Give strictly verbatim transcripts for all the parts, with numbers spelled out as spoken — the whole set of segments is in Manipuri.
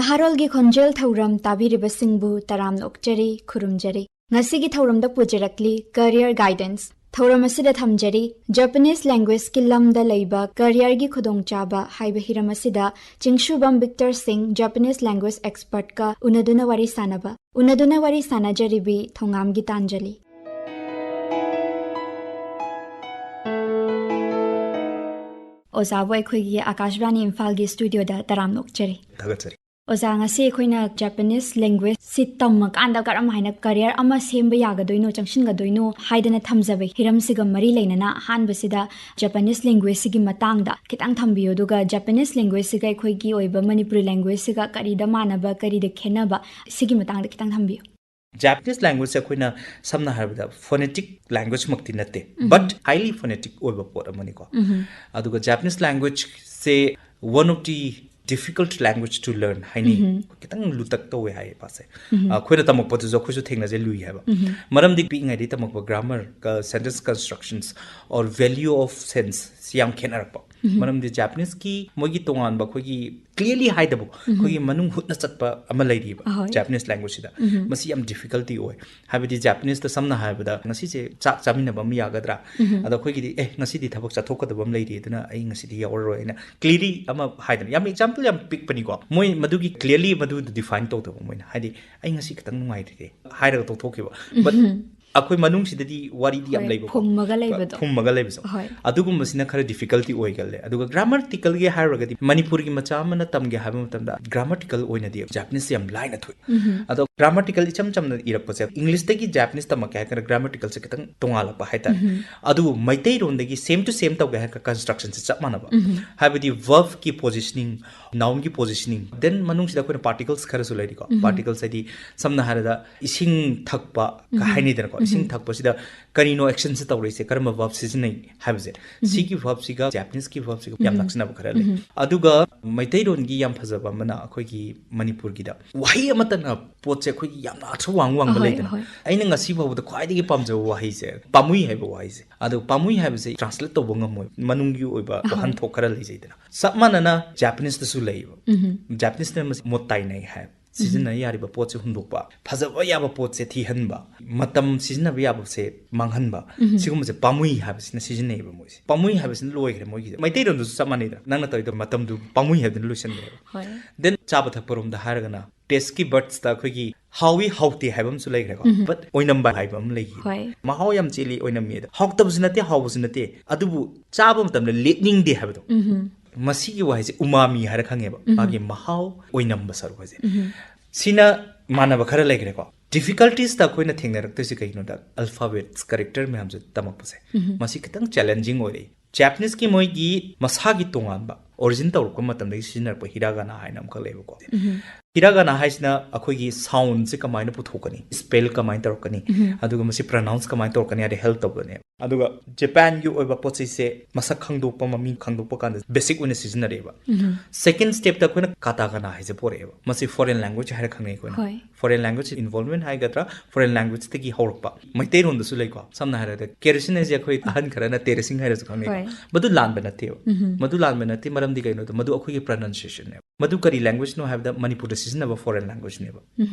ꯅꯍꯥꯔꯣꯜꯒꯤ ꯈꯣꯟꯖꯦꯜ ꯊꯧꯔꯝ ꯇꯥꯕꯤꯔꯤꯕꯁꯤꯡꯕꯨ ꯇꯔꯥꯝꯅ ꯑꯣꯛꯆꯔꯤ, ꯈꯨꯔꯨꯝꯖꯔꯤ꯫ ꯉꯁꯤꯒꯤ ꯊꯧꯔꯝꯗ ꯄꯨꯖꯔꯛꯂꯤ Career Guidance꯫ ꯊꯧꯔꯝ ꯑꯁꯤꯗ ꯊꯝꯖꯔꯤ, Japanese languageꯀꯤ ꯂꯝꯗ ꯂꯩꯕ careerꯒꯤ ꯈꯨꯗꯣꯡꯆꯥꯕ ꯍꯥꯏꯕ ꯍꯤꯔꯝ ꯑꯁꯤꯗ ꯆꯤꯡꯁꯨꯕꯝ ꯕꯤꯛꯇꯔ ꯁꯤꯡ, Japanese language expertꯀ ꯎꯅꯗꯨꯅ ꯋꯥꯔꯤ ꯁꯥꯅꯕ꯫ ꯎꯅꯗꯨꯅ ꯋꯥꯔꯤ ꯁꯥꯅꯖꯔꯤꯕꯤ ꯊꯣꯉꯥꯝꯒꯤ ꯇꯥꯟꯖꯂꯤ꯫ ꯑꯣꯖꯥꯕꯨ ꯑꯩꯈꯣꯏꯒꯤ ꯑꯥꯀꯥꯁꯕꯥꯅꯤ ꯏꯝꯐꯥꯜꯒꯤ studioꯗ ꯇꯔꯥꯝꯅ ꯑꯣꯛꯆꯔꯤ꯫ ꯊꯥꯒꯠꯆꯔꯤ꯫ ꯑꯣꯖꯥ, ꯉꯁꯤ ꯑꯩꯈꯣꯏꯅ Japanese languageꯁꯤ ꯇꯝꯃꯀꯥꯟꯗ ꯀꯔꯝ ꯍꯥꯏꯅ career ꯑꯃ ꯁꯦꯝꯕ ꯌꯥꯒꯗꯣꯏꯅꯣ, ꯆꯪꯁꯤꯟꯒꯗꯣꯏꯅꯣ ꯍꯥꯏꯗꯅ ꯊꯝꯖꯕ ꯍꯤꯔꯝꯁꯤꯒ ꯃꯔꯤ ꯂꯩꯅꯅ ꯑꯍꯥꯟꯕꯁꯤꯗ Japanese languageꯁꯤꯒꯤ ꯃꯇꯥꯡꯗ ꯈꯤꯇꯪ ꯊꯝꯕꯤꯌꯨ, ꯑꯗꯨꯒ Japanese languageꯁꯤꯒ ꯑꯩꯈꯣꯏꯒꯤ ꯑꯣꯏꯕ ꯃꯅꯤꯄꯨꯔꯤ languageJapanese languageꯁꯦ ꯑꯩꯈꯣꯏꯅ ꯁꯝꯅ ꯍꯥꯏꯔꯕꯗ phonetic languageꯃꯛꯇꯤ ꯅꯠꯇꯦ, but highly phonetic ꯑꯣꯏꯕ ꯄꯣꯠ ꯑꯃꯅꯤꯀꯣ꯫ ꯑꯗꯨꯒ Japanese languageetꯁꯦ one of the difficult language to learn ꯍꯥꯏꯅꯩ꯫ ꯈꯤꯇꯪ ꯂꯨꯇꯛ ꯇꯧꯋꯦ ꯍꯥꯏꯌꯦ ꯃꯥꯁꯦ꯫ ꯑꯩꯈꯣꯏꯅ ꯇꯝꯃꯛꯄꯗꯨꯁꯨ ꯑꯩꯈꯣꯏꯁꯨ ꯊꯦꯡꯅꯖꯩ, ꯂꯨꯏ ꯍꯥꯏꯕ꯫ ꯃꯔꯝꯗꯤ ꯄꯤꯛꯏꯉꯩꯗꯒꯤ ꯇꯝꯃꯛꯄ grammar ꯀ sentence constructions or value of sense ꯁꯤ ꯌꯥꯝ ꯈꯦꯠꯅꯔꯛꯄ꯫ ꯃꯔꯝꯗꯤ Japaneseꯀꯤ ꯃꯣꯏꯒꯤ ꯇꯣꯉꯥꯟꯕ ꯑꯩꯈꯣꯏꯒꯤ clearly ꯍꯥꯏꯗꯕ ꯑꯩꯈꯣꯏꯒꯤ ꯃꯅꯨꯡ ꯍꯨꯠꯅ ꯆꯠꯄ ꯑꯃ ꯂꯩꯔꯤꯕ Japanese languageꯁꯤꯗ꯫ ꯃꯁꯤ ꯌꯥꯝ difficulty ꯑꯣꯏ꯫ ꯍꯥꯏꯕꯗꯤ Japaneseꯇ ꯁꯝꯅ ꯍꯥꯏꯔꯕꯗ, "ꯉꯁꯤꯁꯦ ꯆꯥꯛ ꯆꯥꯃꯤꯟꯅꯕ ꯑꯃ ꯌꯥꯒꯗ꯭ꯔꯥ?" ꯑꯗꯣ ꯑꯩꯈꯣꯏꯒꯤꯗꯤ, "ꯑꯦ, ꯉꯁꯤꯗꯤ ꯊꯕꯛ ꯆꯠꯊꯣꯛꯀꯗꯕ ꯑꯃ ꯂꯩꯔꯤ, ꯑꯗꯨꯅ ꯑꯩ ꯉꯁꯤꯗꯤ ꯌꯥꯎꯔꯔꯣꯏ" ꯍꯥꯏꯅ clearly ꯑꯃ ꯍꯥꯏꯗꯅ, ꯌꯥꯝ example ꯌꯥꯝ ꯄꯤꯛꯄꯅꯤꯀꯣ꯫ ꯃꯣꯏ ꯃꯗꯨꯒꯤ clearly ꯃꯗꯨ define ꯇꯧꯗꯕ, ꯃꯣꯏꯅ ꯍꯥꯏꯗꯤ, "ꯑꯩ ꯉꯁꯤ ꯈꯤꯇꯪ ꯅꯨꯡꯉꯥꯏꯇ꯭ꯔꯦ" ꯍꯥꯏꯔꯒ ꯇꯣꯛꯊꯣꯛꯈꯤꯕ꯫ But ꯑꯩꯈꯣꯏ ꯃꯅꯨꯡꯁꯤꯗꯗꯤ ꯋꯥꯔꯤꯗꯤ ꯌꯥꯝ ꯍꯣꯏ, ꯂꯩꯕꯀꯣ꯫ ꯐꯨꯝꯃꯒ ꯂꯩꯕꯗꯣ꯫ ꯐꯨꯝꯃꯒ ꯂꯩꯕꯁꯦ꯫ ꯍꯣꯏ꯫ ꯑꯗꯨꯒꯨꯝꯕꯁꯤꯅ ꯈꯔ difficulty ꯑꯣꯏꯒꯜꯂꯦ꯫ ꯑꯗꯨꯒ grammaticalꯒꯤ ꯍꯥꯏꯔꯨꯔꯒꯗꯤ, ꯃꯅꯤꯄꯨꯔꯒꯤ ꯃꯆꯥ ꯑꯃꯅ ꯇꯝꯒꯦ ꯍꯥꯏꯕ ꯃꯇꯝꯗ grammatical ꯑꯣꯏꯅꯗꯤ Japaneseꯁꯦ ꯌꯥꯝ ꯂꯥꯏꯅ ꯊꯣꯛꯏ꯫ ꯑꯗꯣ grammatical ꯏꯆꯝ ꯆꯝꯅ ꯏꯔꯛꯄꯁꯦ, Englishꯇꯒꯤ Japanese ꯇꯝꯃꯛꯀꯦ ꯍꯥꯏꯔꯒꯅ grammaticalꯁꯦ ꯈꯤꯇꯪ ꯇꯣꯉꯥꯜꯂꯛꯄ ꯍꯥꯏꯇꯥꯔꯦ꯫ ꯑꯗꯨꯕꯨ ꯃꯩꯇꯩꯔꯣꯟꯗꯒꯤ same to same ꯇꯧꯒꯦ ꯍꯥꯏꯔꯒ constructionꯁꯦ ꯆꯞ ꯃꯥꯟꯅꯕ꯫ ꯍꯥꯏꯕꯗꯤ verbꯀꯤ positioning, nounꯒꯤ positioning, then ꯃꯅꯨꯡꯁꯤꯗ ꯑꯩꯈꯣꯏꯅ particles ꯈꯔꯁꯨ ꯂꯩꯔꯤꯀꯣ꯫ Particles ꯍꯥꯏꯗꯤ ꯁꯝꯅ ꯍꯥꯏꯔꯕꯗ ꯏꯁꯤꯡ ꯊꯛꯄ ꯀ ꯍꯥꯏꯅꯩꯗꯅꯀꯣ꯫ ꯏꯁꯤꯡ ꯊꯛꯄꯁꯤꯗ ꯀꯔꯤꯅꯣ actionꯁꯦ ꯇꯧꯔꯛꯏꯁꯦ, ꯀꯔꯝꯕ verb ꯁꯤꯖꯤꯟꯅꯩ ꯍꯥꯏꯕꯁꯦ, ꯁꯤꯒꯤ verbꯁꯤꯒ Japaneseꯀꯤ verbꯁꯤꯒ ꯌꯥꯝ ꯅꯛꯁꯤꯟꯅꯕ ꯈꯔ ꯂꯩ꯫ ꯑꯗꯨꯒ ꯃꯩꯇꯩꯔꯣꯟꯒꯤ ꯌꯥꯝ ꯐꯖꯕ ꯑꯃꯅ ꯑꯩꯈꯣꯏꯒꯤ ꯃꯅꯤꯄꯨꯔꯒꯤꯗ ꯋꯥꯍꯩ ꯑꯃꯠꯇꯅ ꯄꯣꯠꯁꯦ ꯑꯩꯈꯣꯏꯒꯤ ꯌꯥꯝꯅ ꯑꯥꯔꯊ ꯋꯥꯡ ꯋꯥꯡꯕ ꯑꯍꯣꯏ, ꯂꯩꯗꯅ꯫ ꯑꯍꯣꯏ꯫ ꯑꯩꯅ ꯉꯁꯤ ꯐꯥꯎꯕꯗ ꯈ꯭ꯋꯥꯏꯗꯒꯤ ꯄꯥꯝꯖꯕ ꯋꯥꯍꯩꯁꯦ ꯄꯥꯝꯃꯨꯏ ꯍꯥꯏꯕ ꯋꯥꯍꯩꯁꯦ꯫ ꯑꯗꯣ ꯄꯥꯝꯃꯨꯏ ꯍꯥꯏꯕꯁꯦ translate ꯇꯧꯕ ꯉꯝꯃꯣꯏ, ꯃꯅꯨꯡꯒꯤ ꯑꯣꯏꯕ ꯋꯥꯍꯟꯊꯣꯛ ꯈꯔ ꯂꯩꯖꯩꯗꯅ꯫ ꯆꯞ ꯃꯥꯟꯅꯅ Japaneseꯇꯁꯨ ꯂꯩꯌꯦꯕ꯫ Japaneseꯅ ꯃꯁꯤ ꯃꯣꯇꯥꯏꯅꯩ ꯍꯥꯏ꯫ ꯁꯤꯖꯤꯟꯅ ꯌꯥꯔꯤꯕ ꯄꯣꯠꯁꯦ ꯍꯨꯟꯗꯣꯛꯄ, ꯐꯖꯕ ꯌꯥꯕ ꯄꯣꯠꯁꯦ ꯊꯤꯍꯟꯕ, ꯃꯇꯝ ꯁꯤꯖꯤꯟꯅꯕ ꯌꯥꯕꯁꯦ ꯃꯥꯡꯍꯟꯕ, ꯁꯤꯒꯨꯝꯕꯁꯦ ꯄꯥꯝꯃꯨꯏ ꯍꯥꯏꯕꯁꯤꯅ ꯁꯤꯖꯤꯟꯅꯩꯌꯦꯕ ꯃꯣꯏꯁꯦ꯫ ꯄꯥꯝꯃꯨꯏ ꯍꯥꯏꯕꯁꯤꯅ ꯂꯣꯏꯈ꯭ꯔꯦ ꯃꯣꯏꯒꯤꯁꯦ꯫ ꯃꯩꯇꯩꯔꯣꯟꯗꯁꯨ ꯆꯞ ꯃꯥꯟꯅꯩꯗꯅ, ꯅꯪꯅ ꯇꯧꯔꯤꯗꯣ ꯃꯇꯝꯗꯨ ꯄꯥꯝꯃꯨꯏ ꯍꯥꯏꯕꯗꯨꯅ ꯂꯣꯏꯁꯤꯟꯈ꯭ꯔꯦꯕ꯫ ꯍꯣꯏ꯫ Then ꯆꯥꯕ ꯊꯛꯄꯔꯣꯝꯗ ꯍꯥꯏꯔꯒꯅ tasteꯀꯤ budsꯇ ꯑꯩꯈꯣꯏꯒꯤ ꯍꯥꯎꯏ ꯍꯥꯎꯇꯦ ꯍꯥꯏꯕ ꯑꯃꯁꯨ ꯂꯩꯈ꯭ꯔꯦꯀꯣ꯫ But ꯑꯣꯏꯅꯝꯕ ꯍꯥꯏꯕ ꯑꯃ ꯂꯩꯈꯤ꯫ ꯍꯣꯏ꯫ ꯃꯍꯥꯎ ꯌꯥꯝ ꯆꯦꯜꯂꯤ, ꯑꯣꯏꯅꯝꯃꯤ ꯑꯗꯣ꯫ ꯍꯥꯎꯇꯕꯁꯨ ꯅꯠꯇꯦ, ꯍꯥꯎꯕꯁꯨ ꯅꯠꯇꯦ, ꯑꯗꯨꯕꯨ ꯆꯥꯕ ꯃꯇꯝꯗ ꯂꯦꯛꯅꯤꯡꯗꯦ ꯍꯥꯏꯕꯗꯣ꯫ ꯃꯁꯤꯒꯤ ꯋꯥꯍꯩꯁꯦ ꯎꯃꯥꯃꯤ ꯍꯥꯏꯔ ꯈꯪꯉꯦꯕ, ꯃꯥꯒꯤ ꯃꯍꯥꯎ ꯑꯣꯏꯅꯝꯕ ꯁꯔꯨꯛ ꯍꯥꯏꯁꯦ꯫ ꯁꯤꯅ ꯃꯥꯟꯅꯕ ꯈꯔ ꯂꯩꯈ꯭ꯔꯦꯀꯣ꯫ Difficultiesꯇ ꯑꯩꯈꯣꯏꯅ ꯊꯦꯡꯅꯔꯛꯇꯣꯏꯁꯦ ꯀꯩꯒꯤꯅꯣꯗ, alphabets character ꯃꯌꯥꯝꯁꯦ ꯇꯝꯃꯛꯄꯁꯦ, ꯃꯁꯤ ꯈꯤꯇꯪ challenging ꯑꯣꯏꯔꯛꯏ꯫ Japaneseꯀꯤ ꯃꯣꯏꯒꯤ ꯃꯁꯥꯒꯤ ꯇꯣꯉꯥꯟꯕ origin ꯇꯧꯔꯛꯄ ꯃꯇꯝꯗꯒꯤ ꯁꯤꯖꯤꯟꯅꯔꯛꯄ hiragana ꯍꯥꯏꯅ ꯑꯃꯈꯛ ꯂꯩꯌꯦꯕꯀꯣ꯫ Hiragana ꯍꯥꯏꯁꯤꯅ ꯑꯩꯈꯣꯏꯒꯤ soundꯁꯦ ꯀꯃꯥꯏꯅ ꯄꯨꯊꯣꯛꯀꯅꯤ, spell ꯀꯃꯥꯏꯅ ꯇꯧꯔꯛꯀꯅꯤ, ꯑꯗꯨꯒ ꯃꯁꯤ pronounce ꯀꯃꯥꯏꯅ ꯇꯧꯔꯛꯀꯅꯤ ꯍꯥꯏꯗꯤ help ꯇꯧꯕꯅꯦ꯫ ꯑꯗꯨꯒ Japanꯒꯤ ꯑꯣꯏꯕ ꯄꯣꯠ ꯆꯩꯁꯦ ꯃꯁꯛ ꯈꯪꯗꯣꯛꯄ, ꯃꯃꯤꯡ ꯈꯪꯗꯣꯛꯄ ꯀꯥꯟꯗ basic ꯑꯣꯏꯅ ꯁꯤꯖꯤꯟꯅꯔꯛꯑꯦꯕ꯫ Second stepꯇ ꯑꯩꯈꯣꯏꯅ katakana ꯍꯥꯏꯁꯦ ꯄꯣꯔꯛꯑꯦꯕ꯫ ꯃꯁꯤ foreign language ꯍꯥꯏꯔ ꯈꯪꯅꯩ ꯑꯩꯈꯣꯏꯅ꯫ ꯍꯣꯏ꯫ Foreign language involvement ꯍꯥꯏꯒꯗ꯭ꯔꯥ, foreign languageꯇꯒꯤ ꯍꯧꯔꯛꯄ꯫ ꯃꯩꯇꯩꯔꯣꯟꯗꯁꯨ ꯂꯩꯀꯣ꯫ ꯁꯝꯅ ꯍꯥꯏꯔꯕꯗ ꯀꯦꯔꯣꯁꯤꯟ ꯍꯥꯏꯁꯦ ꯑꯩꯈꯣꯏ ꯑꯍꯟ ꯈꯔꯅ ꯇꯦꯔꯦꯁꯤꯡ ꯍꯥꯏꯔꯁꯨ ꯈꯪꯅꯩꯀꯣ꯫ ꯍꯣꯏ꯫ ꯃꯗꯨ ꯂꯥꯟꯕ ꯅꯠꯇꯦꯕ꯫ ꯃꯗꯨ ꯂꯥꯟꯕ ꯅꯠꯇꯦ, ꯃꯔꯝꯗꯤ ꯀꯩꯅꯣꯗ ꯃꯗꯨ ꯑꯩꯈꯣꯏꯒꯤ pronunciationꯅꯦꯕ꯫ ꯃꯗꯨ ꯀꯔꯤ language,ꯅꯣ ꯍꯥꯏꯕꯗ ꯃꯅꯤꯄꯨꯔꯗ ꯁꯤꯖꯤꯟꯅꯕ foreign languageꯅꯦꯕ꯫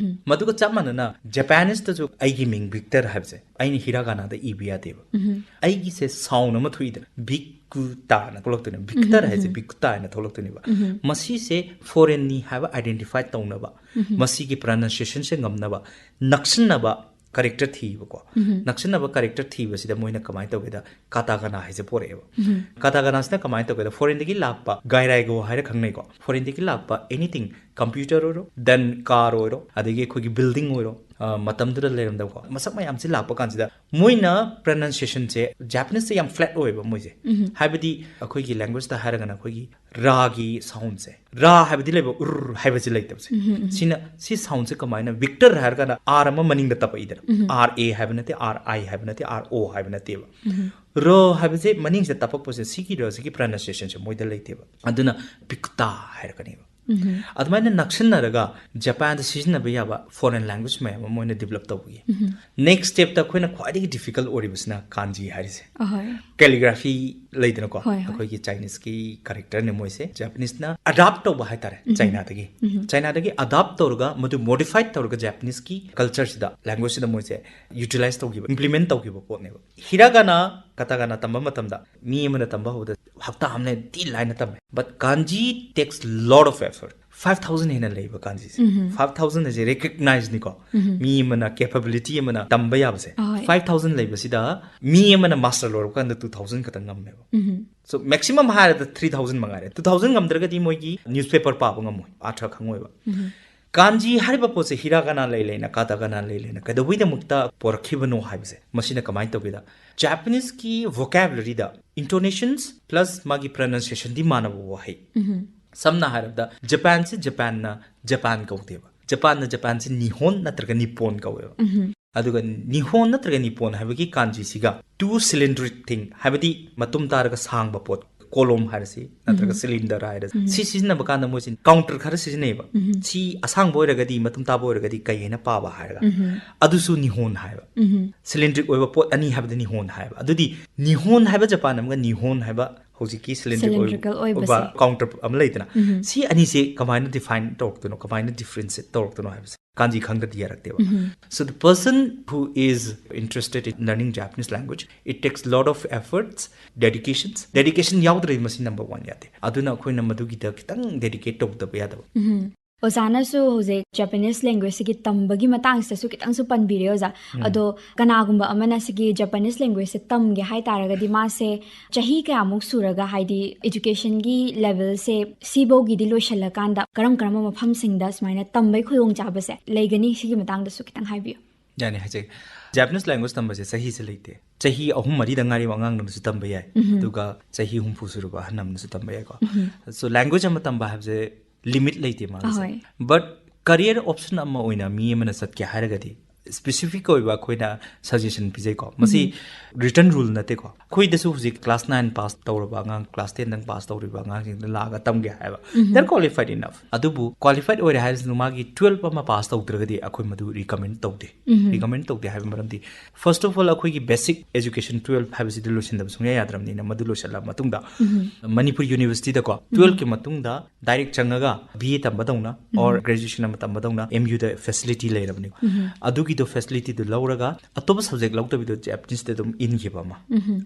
ꯃꯗꯨꯒ ꯆꯞ ꯃꯥꯟꯅꯅ Japaneseꯇꯁꯨ ꯑꯩꯒꯤ ꯃꯤꯡ Victor ꯍꯥꯏꯕꯁꯦ ꯑꯩꯅ hiraganaꯗ ꯏꯕ ꯌꯥꯗꯦꯕ꯫ ꯑꯩꯒꯤꯁꯦ sound ꯑꯃ ꯊꯣꯛꯏꯗꯅ, ꯕꯤꯀꯨꯇꯥꯅ ꯊꯣꯛꯂꯛꯇꯣꯏꯅꯦ꯫ Victor ꯍꯥꯏꯁꯦ ꯕꯤꯀꯨꯇꯥ ꯍꯥꯏꯅ ꯊꯣꯛꯂꯛꯇꯣꯏꯅꯦꯕ꯫ ꯃꯁꯤꯁꯦ foreignꯅꯤ ꯍꯥꯏꯕ identify ꯇꯧꯅꯕ, ꯃꯁꯤꯒꯤ pronunciationꯁꯦ ꯉꯝꯅꯕ ꯅꯛꯁꯤꯟꯅꯕ character ꯊꯤꯕꯀꯣ꯫ ꯅꯛꯁꯤꯟꯅꯕ character ꯊꯤꯕꯁꯤꯗ ꯃꯣꯏꯅ ꯀꯃꯥꯏꯅ ꯇꯧꯒꯦꯗ, katakana ꯍꯥꯏꯁꯦ ꯄꯣꯔꯛꯑꯦꯕ꯫ Katakanasꯤꯅ ꯀꯃꯥꯏꯅ ꯇꯧꯒꯦꯗ, foreignꯗꯒꯤ ꯂꯥꯛꯄ ꯒꯥꯏꯔꯥꯏꯒꯣ ꯍꯥꯏꯔ ꯈꯪꯅꯩꯀꯣ꯫ Foreignꯗꯒꯤ ꯂꯥꯛꯄ anything, computer ꯑꯣꯏꯔꯣ, then car ꯑꯣꯏꯔꯣ, ꯑꯗꯒꯤ ꯑꯩꯈꯣꯏꯒꯤ building ꯑꯣꯏꯔꯣ, ꯑ, ꯃꯇꯝꯗꯨꯗ ꯂꯩꯔꯝꯗꯕꯀꯣ, ꯃꯁꯛ ꯃꯌꯥꯝꯁꯤ ꯂꯥꯛꯄ ꯀꯥꯟꯁꯤꯗ ꯃꯣꯏꯅ pronunciation ꯁꯦ Japanese ꯁꯦ ꯌꯥꯝ flat ꯑꯣꯏꯌꯦꯕ ꯃꯣꯏꯁꯦ꯫ ꯍꯥꯏꯕꯗꯤ ꯑꯩꯈꯣꯏꯒꯤ language ꯇ ꯍꯥꯏꯔꯒꯅ ꯑꯩꯈꯣꯏꯒꯤ ꯔꯥꯒꯤ sound ꯁꯦ, ꯔꯥ ꯍꯥꯏꯕꯗꯤ ꯂꯩꯕ, ꯎꯔ ꯍꯥꯏꯕꯁꯤ ꯂꯩꯇꯕꯁꯦ꯫ ꯁꯤꯅ, ꯁꯤ sound ꯁꯦ ꯀꯃꯥꯏꯅ, Victor ꯍꯥꯏꯔꯒꯅ R ꯑꯃ ꯃꯅꯤꯡꯗ ꯇꯞꯄꯛꯏꯗꯅ, R A ꯍꯥꯏꯕ ꯅꯠꯇꯦ, R I ꯍꯥꯏꯕ ꯅꯠꯇꯦ, R O ꯍꯥꯏꯕ ꯅꯠꯇꯦꯕ꯫ ꯔ ꯍꯥꯏꯕꯁꯦ ꯃꯅꯤꯡꯁꯤꯗ ꯇꯞꯄꯛꯄꯁꯦ, ꯁꯤꯒꯤ ꯔ ꯁꯤꯒꯤ pronunciation ꯁꯦ ꯃꯣꯏꯗ ꯂꯩꯇꯦꯕ꯫ ꯑꯗꯨꯅ ꯕꯤꯛꯇꯥ ꯍꯥꯏꯔꯛꯀꯅꯦꯕ꯫ ꯑꯗꯨꯃꯥꯏꯅ ꯅꯛꯁꯤꯟꯅꯔꯒ ꯖꯄꯥꯟꯗ ꯁꯤꯖꯤꯟꯅꯕ ꯌꯥꯕ foreign language ꯃꯌꯥꯝ ꯑꯃ ꯃꯣꯏꯅ develop ꯇꯧꯕꯒꯤ꯫ Next step ꯇ ꯑꯩꯈꯣꯏꯅ ꯈ꯭ꯋꯥꯏꯗꯒꯤ difficult ꯑꯣꯏꯔꯤꯕꯁꯤꯅ ꯀꯥꯟꯖꯤ ꯍꯥꯏꯔꯤꯁꯦ꯫ ꯑꯍꯣꯏ꯫ Calligraphy ꯂꯩꯗꯅꯀꯣ, ꯍꯣꯏ, ꯍꯣꯏ꯫ ꯑꯩꯈꯣꯏꯒꯤ Chinese ꯀꯤ character ꯅꯦ ꯃꯣꯏꯁꯦ, Japanese ꯅ adapt ꯇꯧꯕ ꯍꯥꯏꯇꯥꯔꯦ, ꯆꯥꯏꯅꯥꯗꯒꯤ꯫ ꯆꯥꯏꯅꯥꯗꯒꯤ adapt ꯇꯧꯔꯒ, ꯃꯗꯨ modified ꯇꯧꯔꯒ Japanese ꯀꯤ culture ꯁꯤꯗ, language ꯁꯤꯗ ꯃꯣꯏꯁꯦ utilize ꯇꯧꯈꯤꯕ, implement ꯇꯧꯈꯤꯕ ꯄꯣꯠꯅꯦꯕ꯫ Hiragana, katakana ꯇꯝꯕ ꯃꯇꯝꯗ ꯃꯤ ꯑꯃꯅ ꯇꯝꯕ ꯍꯧꯕꯗ ꯍꯞꯇꯥ ꯑꯃ ꯂꯩ, ꯊꯤ ꯂꯥꯏꯅ ꯇꯝꯃꯦ꯫ But kanji takes lot of effort. Five thousand ꯍꯦꯟꯅ ꯂꯩꯕ ꯀꯥꯟꯖꯤꯁꯦ꯫ Five thousand ꯍꯥꯏꯁꯦ recognize ꯅꯤꯀꯣ꯫ ꯃꯤ ꯑꯃꯅ, capability ꯑꯃꯅ ꯇꯝꯕ ꯌꯥꯕꯁꯦ꯫ ꯑꯍꯣꯏ꯫ Five thousand ꯂꯩꯕꯁꯤꯗ ꯃꯤ ꯑꯃꯅ master ꯂꯣꯏꯔꯛꯄ ꯀꯥꯟꯗ two thousand ꯈꯛꯇꯪ ꯉꯝꯃꯦꯕ꯫ So maximum ꯍꯥꯏꯔꯗ three thousand ꯃꯉꯥꯏꯔꯦ꯫ Two thousand ꯉꯝꯗ꯭ꯔꯒꯗꯤ ꯃꯣꯏꯒꯤ newspaper ꯄꯥꯕ ꯉꯝꯃꯣꯏ, ꯑꯥꯔꯊ ꯈꯪꯉꯣꯏꯕ꯫ ꯀꯥꯟꯖꯤ ꯍꯥꯏꯔꯤꯕ ꯄꯣꯠꯁꯦ ꯍꯤꯔꯥꯒꯥꯅꯥ ꯂꯩ ꯂꯩꯅ, ꯀꯥꯇꯥꯒꯥꯅꯥ ꯂꯩ ꯂꯩꯅ ꯀꯩꯗꯧꯕꯩꯗꯃꯛꯇ ꯄꯣꯔꯛꯈꯤꯕꯅꯣ ꯍꯥꯏꯕꯁꯦ, ꯃꯁꯤꯅ ꯀꯃꯥꯏꯅ ꯇꯧꯒꯦꯗ, Japanese ꯀꯤ vocabulary ꯗ intonations plus ꯃꯥꯒꯤ pronunciation ꯗꯤ ꯃꯥꯟꯅꯕ ꯋꯥꯍꯩ꯫ ꯁꯝꯅ ꯍꯥꯏꯔꯕꯗ, ꯖꯄꯥꯟꯁꯦ ꯖꯄꯥꯟꯅ ꯖꯄꯥꯟ ꯀꯧꯗꯦꯕ꯫ ꯖꯄꯥꯟꯅ ꯖꯄꯥꯟꯁꯦ ꯅꯤꯍꯣꯟ ꯅꯠꯇ꯭ꯔꯒ ꯅꯤꯄꯣꯟ ꯀꯧꯋꯦꯕ꯫ ꯑꯗꯨꯒ ꯅꯤꯍꯣꯟ ꯅꯠꯇ꯭ꯔꯒ ꯅꯤꯄꯣꯟ ꯍꯥꯏꯕꯒꯤ ꯀꯥꯟꯖꯤꯁꯤꯒ two cylindric thing, ꯍꯥꯏꯕꯗꯤ ꯃꯇꯨꯝ ꯇꯥꯔꯒ ꯁꯥꯡꯕ ꯄꯣꯠ, ꯀꯣꯂꯣꯝ ꯍꯥꯏꯔꯁꯤ, ꯅꯠꯇ꯭ꯔꯒ cylinder ꯍꯥꯏꯔꯁꯤ, ꯁꯤ ꯁꯤꯖꯤꯟꯅꯕ ꯀꯥꯟꯗ ꯃꯣꯏꯁꯤ counter ꯈꯔ ꯁꯤꯖꯤꯟꯅꯩꯌꯦꯕ꯫ ꯁꯤ ꯑꯁꯥꯡꯕ ꯑꯣꯏꯔꯒꯗꯤ, ꯃꯇꯨꯝ ꯇꯥꯕ ꯑꯣꯏꯔꯒꯗꯤ ꯀꯩ ꯍꯥꯏꯅ ꯄꯥꯕ ꯍꯥꯏꯔꯒ, ꯑꯗꯨꯁꯨ ꯅꯤꯍꯣꯟ ꯍꯥꯏꯕ꯫ Cylindric ꯑꯣꯏꯕ ꯄꯣꯠ ꯑꯅꯤ ꯍꯥꯏꯕꯗ ꯅꯤꯍꯣꯟ ꯍꯥꯏꯕ꯫ ꯑꯗꯨꯗꯤ ꯅꯤꯍꯣꯟ ꯍꯥꯏꯕ ꯖꯄꯥꯟ ꯑꯃꯒ ꯅꯤꯍꯣꯟ ꯍꯥꯏꯕ ꯍꯧꯖꯤꯛꯀꯤ cylindric ꯑꯣꯏ-, Cylindrical ꯑꯣꯏꯕꯁꯦ꯫ ꯑꯣꯏꯕ counter ꯑꯃ ꯂꯩꯗꯅ, ꯁꯤ ꯑꯅꯤꯁꯦ ꯀꯃꯥꯏꯅ define ꯇꯧꯔꯛꯇꯣꯏꯅꯣ, ꯀꯃꯥꯏꯅ differentiate ꯇꯧꯔꯛꯇꯣꯏꯅꯣ ꯍꯥꯏꯕꯁꯦ ꯀꯥꯟꯖꯤ ꯈꯪꯗ꯭ꯔꯗꯤ ꯌꯥꯔꯛꯇꯦꯕ꯫ So the person who is interested in learning Japanese language, it takes lot of efforts, dedications. Dedication ꯌꯥꯎꯗ꯭ꯔꯗꯤ ꯃꯁꯤ number one ꯌꯥꯗꯦ꯫ ꯑꯗꯨꯅ ꯑꯩꯈꯣꯏꯅ ꯃꯗꯨꯒꯤꯗ ꯈꯤꯇꯪ dedicate ꯇꯧꯗꯕ ꯌꯥꯗꯕ꯫ ꯑꯣꯖꯥꯅꯁꯨ ꯍꯧꯖꯤꯛ Japanese languageꯁꯤꯒꯤ ꯇꯝꯕꯒꯤ ꯃꯇꯥꯡꯁꯤꯗꯁꯨ ꯈꯤꯇꯪꯁꯨ ꯄꯟꯕꯤꯔꯦ ꯑꯣꯖꯥ꯫ ꯑꯗꯣ ꯀꯅꯥꯒꯨꯝꯕ ꯑꯃꯅ ꯁꯤꯒꯤ Japanese languageꯁꯦ ꯇꯝꯒꯦ ꯍꯥꯏ ꯇꯥꯔꯒꯗꯤ ꯃꯥꯁꯦ ꯆꯍꯤ ꯀꯌꯥꯃꯨꯛ ꯁꯨꯔꯒ, ꯍꯥꯏꯗꯤ educationꯒꯤ levelꯁꯦ ꯁꯤꯐꯧꯒꯤꯗꯤ ꯂꯣꯏꯁꯤꯜꯂꯀꯥꯟꯗ ꯀꯔꯝ ꯀꯔꯝꯕ ꯃꯐꯝꯁꯤꯡꯗ ꯁꯨꯃꯥꯏꯅ ꯇꯝꯕꯩ ꯈꯨꯗꯣꯡꯆꯥꯕꯁꯦ ꯂꯩꯒꯅꯤ? ꯁꯤꯒꯤ ꯃꯇꯥꯡꯗꯁꯨ ꯈꯤꯇꯪ ꯍꯥꯏꯕꯤꯌꯨ꯫ ꯌꯥꯅꯤ, ꯍꯥꯏꯖꯒꯦ꯫ Japanese language ꯇꯝꯕꯁꯦ ꯆꯍꯤꯁꯦ ꯂꯩꯇꯦ꯫ ꯆꯍꯤ ꯑꯍꯨꯝ ꯃꯔꯤꯗ ꯉꯥꯏꯔꯤꯕ ꯑꯉꯥꯡꯅꯁꯨ ꯇꯝꯕ ꯌꯥꯏ, ꯑꯗꯨꯒ ꯆꯍꯤ ꯍꯨꯝꯐꯨ ꯁꯨꯔꯕ ꯑꯍꯟ ꯑꯃꯅꯁꯨ ꯇꯝꯕ ꯌꯥꯏꯀꯣ꯫ So language ꯑꯃ ꯇꯝꯕ ꯍꯥꯏꯕꯁꯦ limit ꯂꯩꯇꯦ ꯃꯥꯒꯤꯁꯦ꯫ ꯑꯍꯣꯏ꯫ But career option ꯑꯃ ꯑꯣꯏꯅ ꯃꯤ ꯑꯃꯅ ꯆꯠꯀꯦ ꯍꯥꯏꯔꯒꯗꯤ specific ꯑꯣꯏꯕ ꯑꯩꯈꯣꯏꯅ suggestion ꯄꯤꯖꯩꯀꯣ꯫ ꯃꯁꯤ written rule ꯅꯠꯇꯦꯀꯣ꯫ ꯑꯩꯈꯣꯏꯗꯁꯨ ꯍꯧꯖꯤꯛ class nine pass ꯇꯧꯔꯕ ꯑꯉꯥꯡ, class ten ꯗꯪ pass ꯇꯧꯔꯤꯕ ꯑꯉꯥꯡꯁꯤꯡꯗ ꯂꯥꯛꯑꯒ ꯇꯝꯒꯦ ꯍꯥꯏꯕ, they're qualified enough꯫ ꯑꯗꯨꯕꯨ qualified ꯑꯣꯏꯔꯦ ꯍꯥꯏꯔꯤꯁꯤꯅ ꯃꯥꯒꯤ twelve ꯑꯃ pass ꯇꯧꯗ꯭ꯔꯒꯗꯤ ꯑꯩꯈꯣꯏ ꯃꯗꯨ recommend ꯇꯧꯗꯦ꯫ Recommend ꯇꯧꯗꯦ ꯍꯥꯏꯕ ꯃꯔꯝꯗꯤ, first of all, ꯑꯩꯈꯣꯏꯒꯤ basic education twelve ꯍꯥꯏꯕꯁꯤꯗꯤ ꯂꯣꯏꯁꯤꯟꯗꯕ ꯁꯨꯡꯌꯥ ꯌꯥꯗ꯭ꯔꯕꯅꯤꯅ, ꯃꯗꯨ ꯂꯣꯏꯁꯤꯜꯂꯕ ꯃꯇꯨꯡꯗ ꯃꯅꯤꯄꯨꯔ universityꯗꯀꯣ, twelveꯀꯤ ꯃꯇꯨꯡꯗ direct ꯆꯪꯉꯒ B A ꯇꯝꯕꯗꯧꯅ or graduation ꯑꯃ ꯇꯝꯕꯗꯧꯅ M Uꯗ facility ꯂꯩꯔꯕꯅꯤꯀꯣ꯫ ꯑꯗꯨꯒꯤꯗꯣ facilityꯗꯨ ꯂꯧꯔꯒ ꯑꯇꯣꯞꯄ subject ꯂꯧꯗꯕꯤꯗꯣ Japaneseꯇ ꯑꯗꯨꯝ ꯏꯟꯈꯤꯕ ꯑꯃ,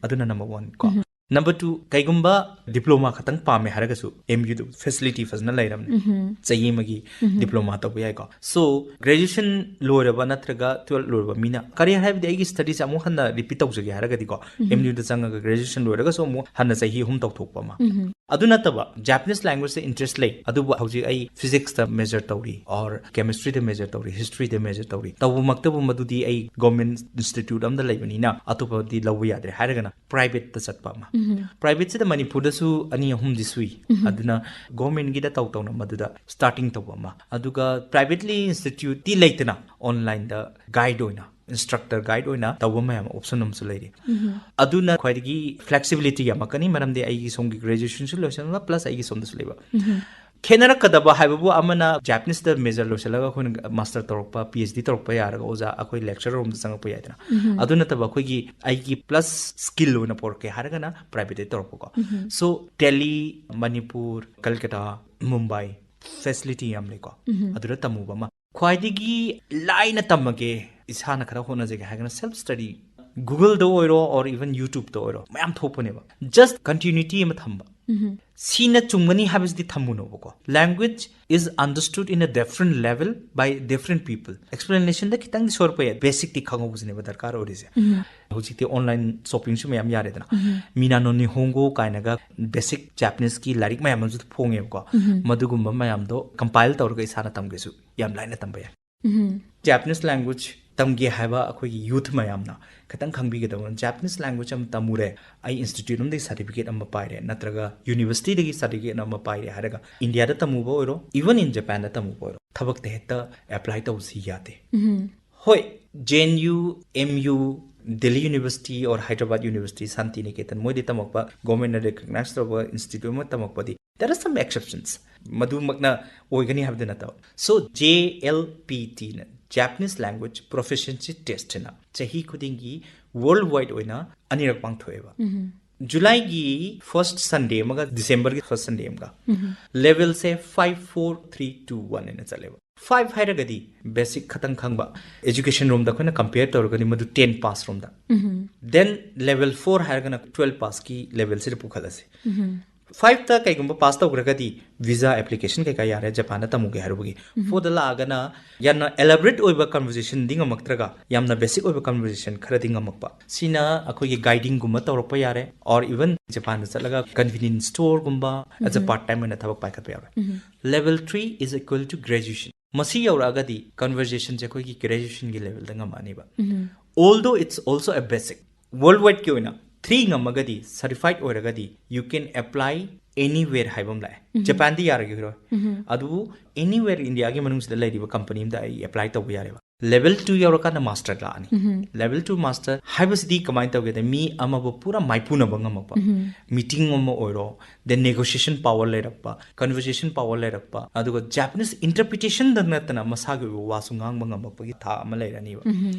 ꯑꯗꯨꯅ number one ꯀꯣ꯫ Number two, ꯀꯩꯒꯨꯝꯕ diploma ꯈꯛꯇꯪ ꯄꯥꯝꯃꯦ ꯍꯥꯏꯔꯒꯁꯨ M Uꯗ facility ꯐꯖꯅ ꯂꯩꯔꯕꯅꯤ꯫ ꯆꯍꯤ ꯑꯃꯒꯤ diploma ꯇꯧꯕ ꯌꯥꯏꯀꯣ꯫ So graduation ꯂꯣꯏꯔꯕ ꯅꯠꯇ꯭ꯔꯒ twelve ꯂꯣꯏꯔꯕ ꯃꯤꯅ, career ꯍꯥꯏꯕꯗꯤ ꯑꯩꯒꯤ studiesꯁꯦ ꯑꯃꯨꯛ ꯍꯟꯅ repeat ꯇꯧꯖꯒꯦ ꯍꯥꯏꯔꯒꯗꯤꯀꯣ, M Uꯗ ꯆꯪꯉꯒ graduation ꯂꯣꯏꯔꯒꯁꯨ ꯑꯃꯨꯛ ꯍꯟꯅ ꯆꯍꯤ ꯑꯍꯨꯝ ꯇꯧꯊꯣꯛꯄ ꯑꯃ꯫ ꯑꯗꯨ ꯅꯠꯇꯕ, Japanese languageꯇ interest ꯂꯩ, ꯑꯗꯨꯕꯨ ꯍꯧꯖꯤꯛ ꯑꯩ physicsꯇ major ꯇꯧꯔꯤ, or chemistryꯗ major ꯇꯧꯔꯤ, historyꯗ major ꯇꯧꯔꯤ, ꯇꯧꯕꯃꯛꯇꯕꯨ ꯃꯗꯨꯗꯤ ꯑꯩ government institute ꯑꯃꯗ ꯂꯩꯕꯅꯤꯅ ꯑꯇꯣꯞꯄꯗꯤ ꯂꯧꯕ ꯌꯥꯗ꯭ꯔꯦ ꯍꯥꯏꯔꯒꯅ privateꯇ ꯆꯠꯄ ꯑꯃ꯫ Privateꯁꯤꯗ ꯃꯅꯤꯄꯨꯔꯗꯁꯨ ꯑꯅꯤ ꯑꯍꯨꯝꯗꯤ ꯁꯨꯏ꯫ ꯑꯗꯨꯅ governmentꯒꯤꯗ ꯇꯧ ꯇꯧꯅ ꯃꯗꯨꯗ starting ꯇꯧꯕ ꯑꯃ꯫ ꯑꯗꯨꯒ privately instituteꯇꯤ ꯂꯩꯇꯅ onlineꯗ guide ꯑꯣꯏꯅ, instructor guide ꯑꯣꯏꯅ ꯇꯧꯕ ꯃꯌꯥꯝ option ꯑꯃꯁꯨ ꯂꯩꯔꯤ꯫ ꯑꯗꯨꯅ ꯈ꯭ꯋꯥꯏꯗꯒꯤ flexibility ꯌꯥꯝꯃꯛꯀꯅꯤ, ꯃꯔꯝꯗꯤ ꯑꯩꯒꯤ ꯁꯣꯝꯒꯤ graduationꯁꯨ ꯂꯣꯏꯁꯤꯟꯕ plus ꯑꯩꯒꯤ ꯁꯣꯝꯗꯁꯨ ꯂꯩꯕ꯫ ꯈꯦꯠꯅꯔꯛꯀꯗꯕ ꯍꯥꯏꯕꯕꯨ ꯑꯃꯅ Japaneseꯇ major ꯂꯣꯏꯁꯤꯜꯂꯒ ꯑꯩꯈꯣꯏꯅ master ꯇꯧꯔꯛꯄ, PhD ꯇꯧꯔꯛꯄ ꯌꯥꯔꯒ ꯑꯣꯖꯥ ꯑꯩꯈꯣꯏ lecturer ꯔꯣꯝꯗ ꯆꯪꯉꯛꯄ ꯌꯥꯏꯗꯅ꯫ ꯑꯗꯨ ꯅꯠꯇꯕ ꯑꯩꯈꯣꯏꯒꯤ ꯑꯩꯒꯤ plus skill ꯑꯣꯏꯅ ꯄꯨꯔꯛꯀꯦ ꯍꯥꯏꯔꯒꯅ privateꯇ ꯇꯧꯔꯛꯄꯀꯣ꯫ So Delhi, Manipur, Kolkata, Mumbai facility ꯌꯥꯝ ꯂꯩꯀꯣ꯫ ꯑꯗꯨꯗ ꯇꯝꯃꯨꯕ ꯑꯃ꯫ ꯈ꯭ꯋꯥꯏꯗꯒꯤ ꯂꯥꯏꯅ ꯇꯝꯃꯒꯦ, ꯏꯁꯥꯅ ꯈꯔ ꯍꯣꯠꯅꯖꯒꯦ ꯍꯥꯏꯔꯒꯅ self study, Googleꯗ ꯑꯣꯏꯔꯣ or even YouTubeꯇ ꯑꯣꯏꯔꯣ, ꯃꯌꯥꯝ ꯊꯣꯛꯄꯅꯦꯕ꯫ Just continuity ꯑꯃ ꯊꯝꯕ꯫ ꯁꯤꯅ ꯆꯨꯝꯒꯅꯤ ꯍꯥꯏꯕꯁꯤꯗꯤ ꯊꯝꯃꯨꯅꯣꯕꯀꯣ. Language is understood in a different level by different people. Explanation ꯗ ꯈꯤꯇꯪꯗꯤ ꯁꯣꯏꯔꯛꯄ ꯌꯥꯏ, basic ꯇꯤ ꯈꯪꯍꯧꯕꯁꯤꯅꯦꯕ ꯗꯔꯀꯥꯔ ꯑꯣꯏꯔꯤꯁꯦ. ꯍꯧꯖꯤꯛꯇꯤ online shopping ꯁꯨ ꯃꯌꯥꯝ ꯌꯥꯔꯦꯗꯅ. Minano Nihongo ꯀꯥꯏꯅꯒ basic Japanese ꯀꯤ ꯂꯥꯏꯔꯤꯛ ꯃꯌꯥꯝ ꯑꯃꯁꯨ ꯐꯣꯡꯉꯦꯕꯀꯣ. ꯃꯗꯨꯒꯨꯝꯕ ꯃꯌꯥꯝꯗꯣ compile ꯇꯧꯔꯒ ꯏꯁꯥꯅ ꯇꯝꯒꯦꯁꯨ ꯌꯥꯝ ꯂꯥꯏꯅ ꯇꯝꯕ ꯌꯥꯏ. Japanese language ꯇꯝꯒꯦ ꯍꯥꯏꯕ ꯑꯩꯈꯣꯏꯒꯤ youth ꯃꯌꯥꯝꯅ ꯈꯤꯇꯪ ꯈꯪꯕꯤꯒꯗꯕ, Japanese language ꯑꯃ ꯇꯝꯃꯨꯔꯦ, ꯑꯩ institute ꯑꯃꯗꯒꯤ certificate ꯑꯃ ꯄꯥꯏꯔꯦ, ꯅꯠꯇ꯭ꯔꯒ university ꯗꯒꯤ certificate ꯑꯃ ꯄꯥꯏꯔꯦ ꯍꯥꯏꯔꯒ India ꯗ ꯇꯝꯃꯨꯕ ꯑꯣꯏꯔꯣ, even in Japan ꯗ ꯇꯝꯃꯨꯕ ꯑꯣꯏꯔꯣ, ꯊꯕꯛꯇ ꯍꯦꯛꯇ apply ꯇꯧꯕꯁꯤ ꯌꯥꯗꯦ. ꯍꯣꯏ, J N U, M U, Delhi University or Hyderabad University, Santiniketan, ꯃꯣꯏꯗꯤ ꯇꯝꯃꯛꯄ, government ꯅ recognize ꯇꯧꯕ institute ꯑꯃ ꯇꯝꯃꯛꯄꯗꯤ, there are some exceptions. ꯃꯗꯨꯃꯛꯅ ꯑꯣꯏꯒꯅꯤ ꯍꯥꯏꯕꯗꯤ ꯅꯠꯇꯕ. So, J L P T ꯅ, Japanese Language Proficiency Test ꯅ ꯆꯍꯤ ꯈꯨꯗꯤꯡꯒꯤ world wide ꯑꯣꯏꯅ ꯑꯅꯤꯔꯛ ꯄꯥꯡꯊꯣꯛꯑꯦꯕ. July ꯒꯤ first Sunday ꯑꯃꯒ December ꯒꯤ first Sunday ꯑꯃꯒ. Level ꯁꯦ five, four, three, two, one ꯍꯥꯏꯅ ꯆꯠꯂꯦꯕ. Five ꯍꯥꯏꯔꯒꯗꯤ basic ꯈꯇꯪ ꯈꯪꯕ, education ꯔꯣꯝꯗ ꯑꯩꯈꯣꯏꯅ compare ꯇꯧꯔꯒꯗꯤ ꯃꯗꯨ ten pass ꯔꯣꯝꯗ. Then level four ꯍꯥꯏꯔꯒꯅ twelve pass ꯀꯤ level ꯁꯤꯗ ꯄꯨꯈꯠꯂꯁꯤ. Five ꯇ ꯀꯩꯒꯨꯝꯕ pass ꯇꯧꯈ꯭ꯔꯒꯗꯤ visa application ꯀꯩꯀꯥ ꯌꯥꯔꯦ, Japan ꯗ ꯇꯝꯃꯨꯒꯦ ꯍꯥꯏꯔꯨꯕꯒꯤ. Four ꯗ ꯂꯥꯛꯑꯒꯅ ꯌꯥꯝꯅ elaborate ꯑꯣꯏꯕ conversation ꯗꯤ ꯉꯝꯃꯛꯇ꯭ꯔꯒ, ꯌꯥꯝꯅ basic ꯑꯣꯏꯕ conversation ꯈꯔꯗꯤ ꯉꯝꯃꯛꯄ, ꯁꯤꯅ ꯑꯩꯈꯣꯏꯒꯤ guiding ꯒꯨꯝꯕ ꯇꯧꯔꯛꯄ ꯌꯥꯔꯦ, or even Japan ꯗ ꯆꯠꯂꯒ convenience store ꯒꯨꯝꯕ as a part time ꯑꯣꯏꯅ ꯊꯕꯛ ꯄꯥꯏꯈꯠꯄ ꯌꯥꯔꯦ. Level three is equal to graduation. ꯃꯁꯤ ꯌꯧꯔꯛꯑꯒꯗꯤ conversation ꯁꯦ ꯑꯩꯈꯣꯏꯒꯤ graduation ꯒꯤ level the ꯉꯝꯃꯛꯑꯅꯤꯕ. Although it's also a basic, world wide ꯀꯤ ꯑꯣꯏꯅ three ꯉꯝꯃꯒꯗꯤ, certified ꯑꯣꯏꯔꯒꯗꯤ, you can apply anywhere ꯍꯥꯏꯕ ꯑꯃ ꯂꯥꯛꯑꯦ. Japan ꯗꯤ ꯌꯥꯔꯒꯤꯔꯣꯏ. ꯑꯗꯨꯕꯨ anywhere India ꯒꯤ ꯃꯅꯨꯡꯁꯤꯗ ꯂꯩꯔꯤꯕ company ꯑꯃꯗ ꯑꯩ apply ꯇꯧꯕ ꯌꯥꯔꯦꯕ. Level two ꯌꯧꯔꯀꯥꯟꯗ master ꯂꯥꯛꯑꯅꯤ. Level two master ꯍꯥꯏꯕꯁꯤꯗꯤ ꯀꯃꯥꯏꯅ ꯇꯧꯒꯦꯗ, ꯃꯤ ꯑꯃꯕꯨ ꯄꯨꯔꯥ ꯃꯥꯏꯄꯨꯅꯕ ꯉꯝꯃꯛꯄ, meeting ꯑꯃ ꯑꯣꯏꯔꯣ, then negotiation power ꯂꯩꯔꯛꯄ, conversation power ꯂꯩꯔꯛꯄ, ꯑꯗꯨꯒ Japanese interpretation ꯗ ꯅꯠꯇꯅ ꯃꯁꯥꯒꯤ ꯑꯣꯏꯕ ꯋꯥꯁꯨ ꯉꯥꯡꯕ ꯉꯝꯃꯛꯄꯒꯤ ꯊꯥꯛ ꯑꯃ ꯂꯩꯔꯅꯤꯕ.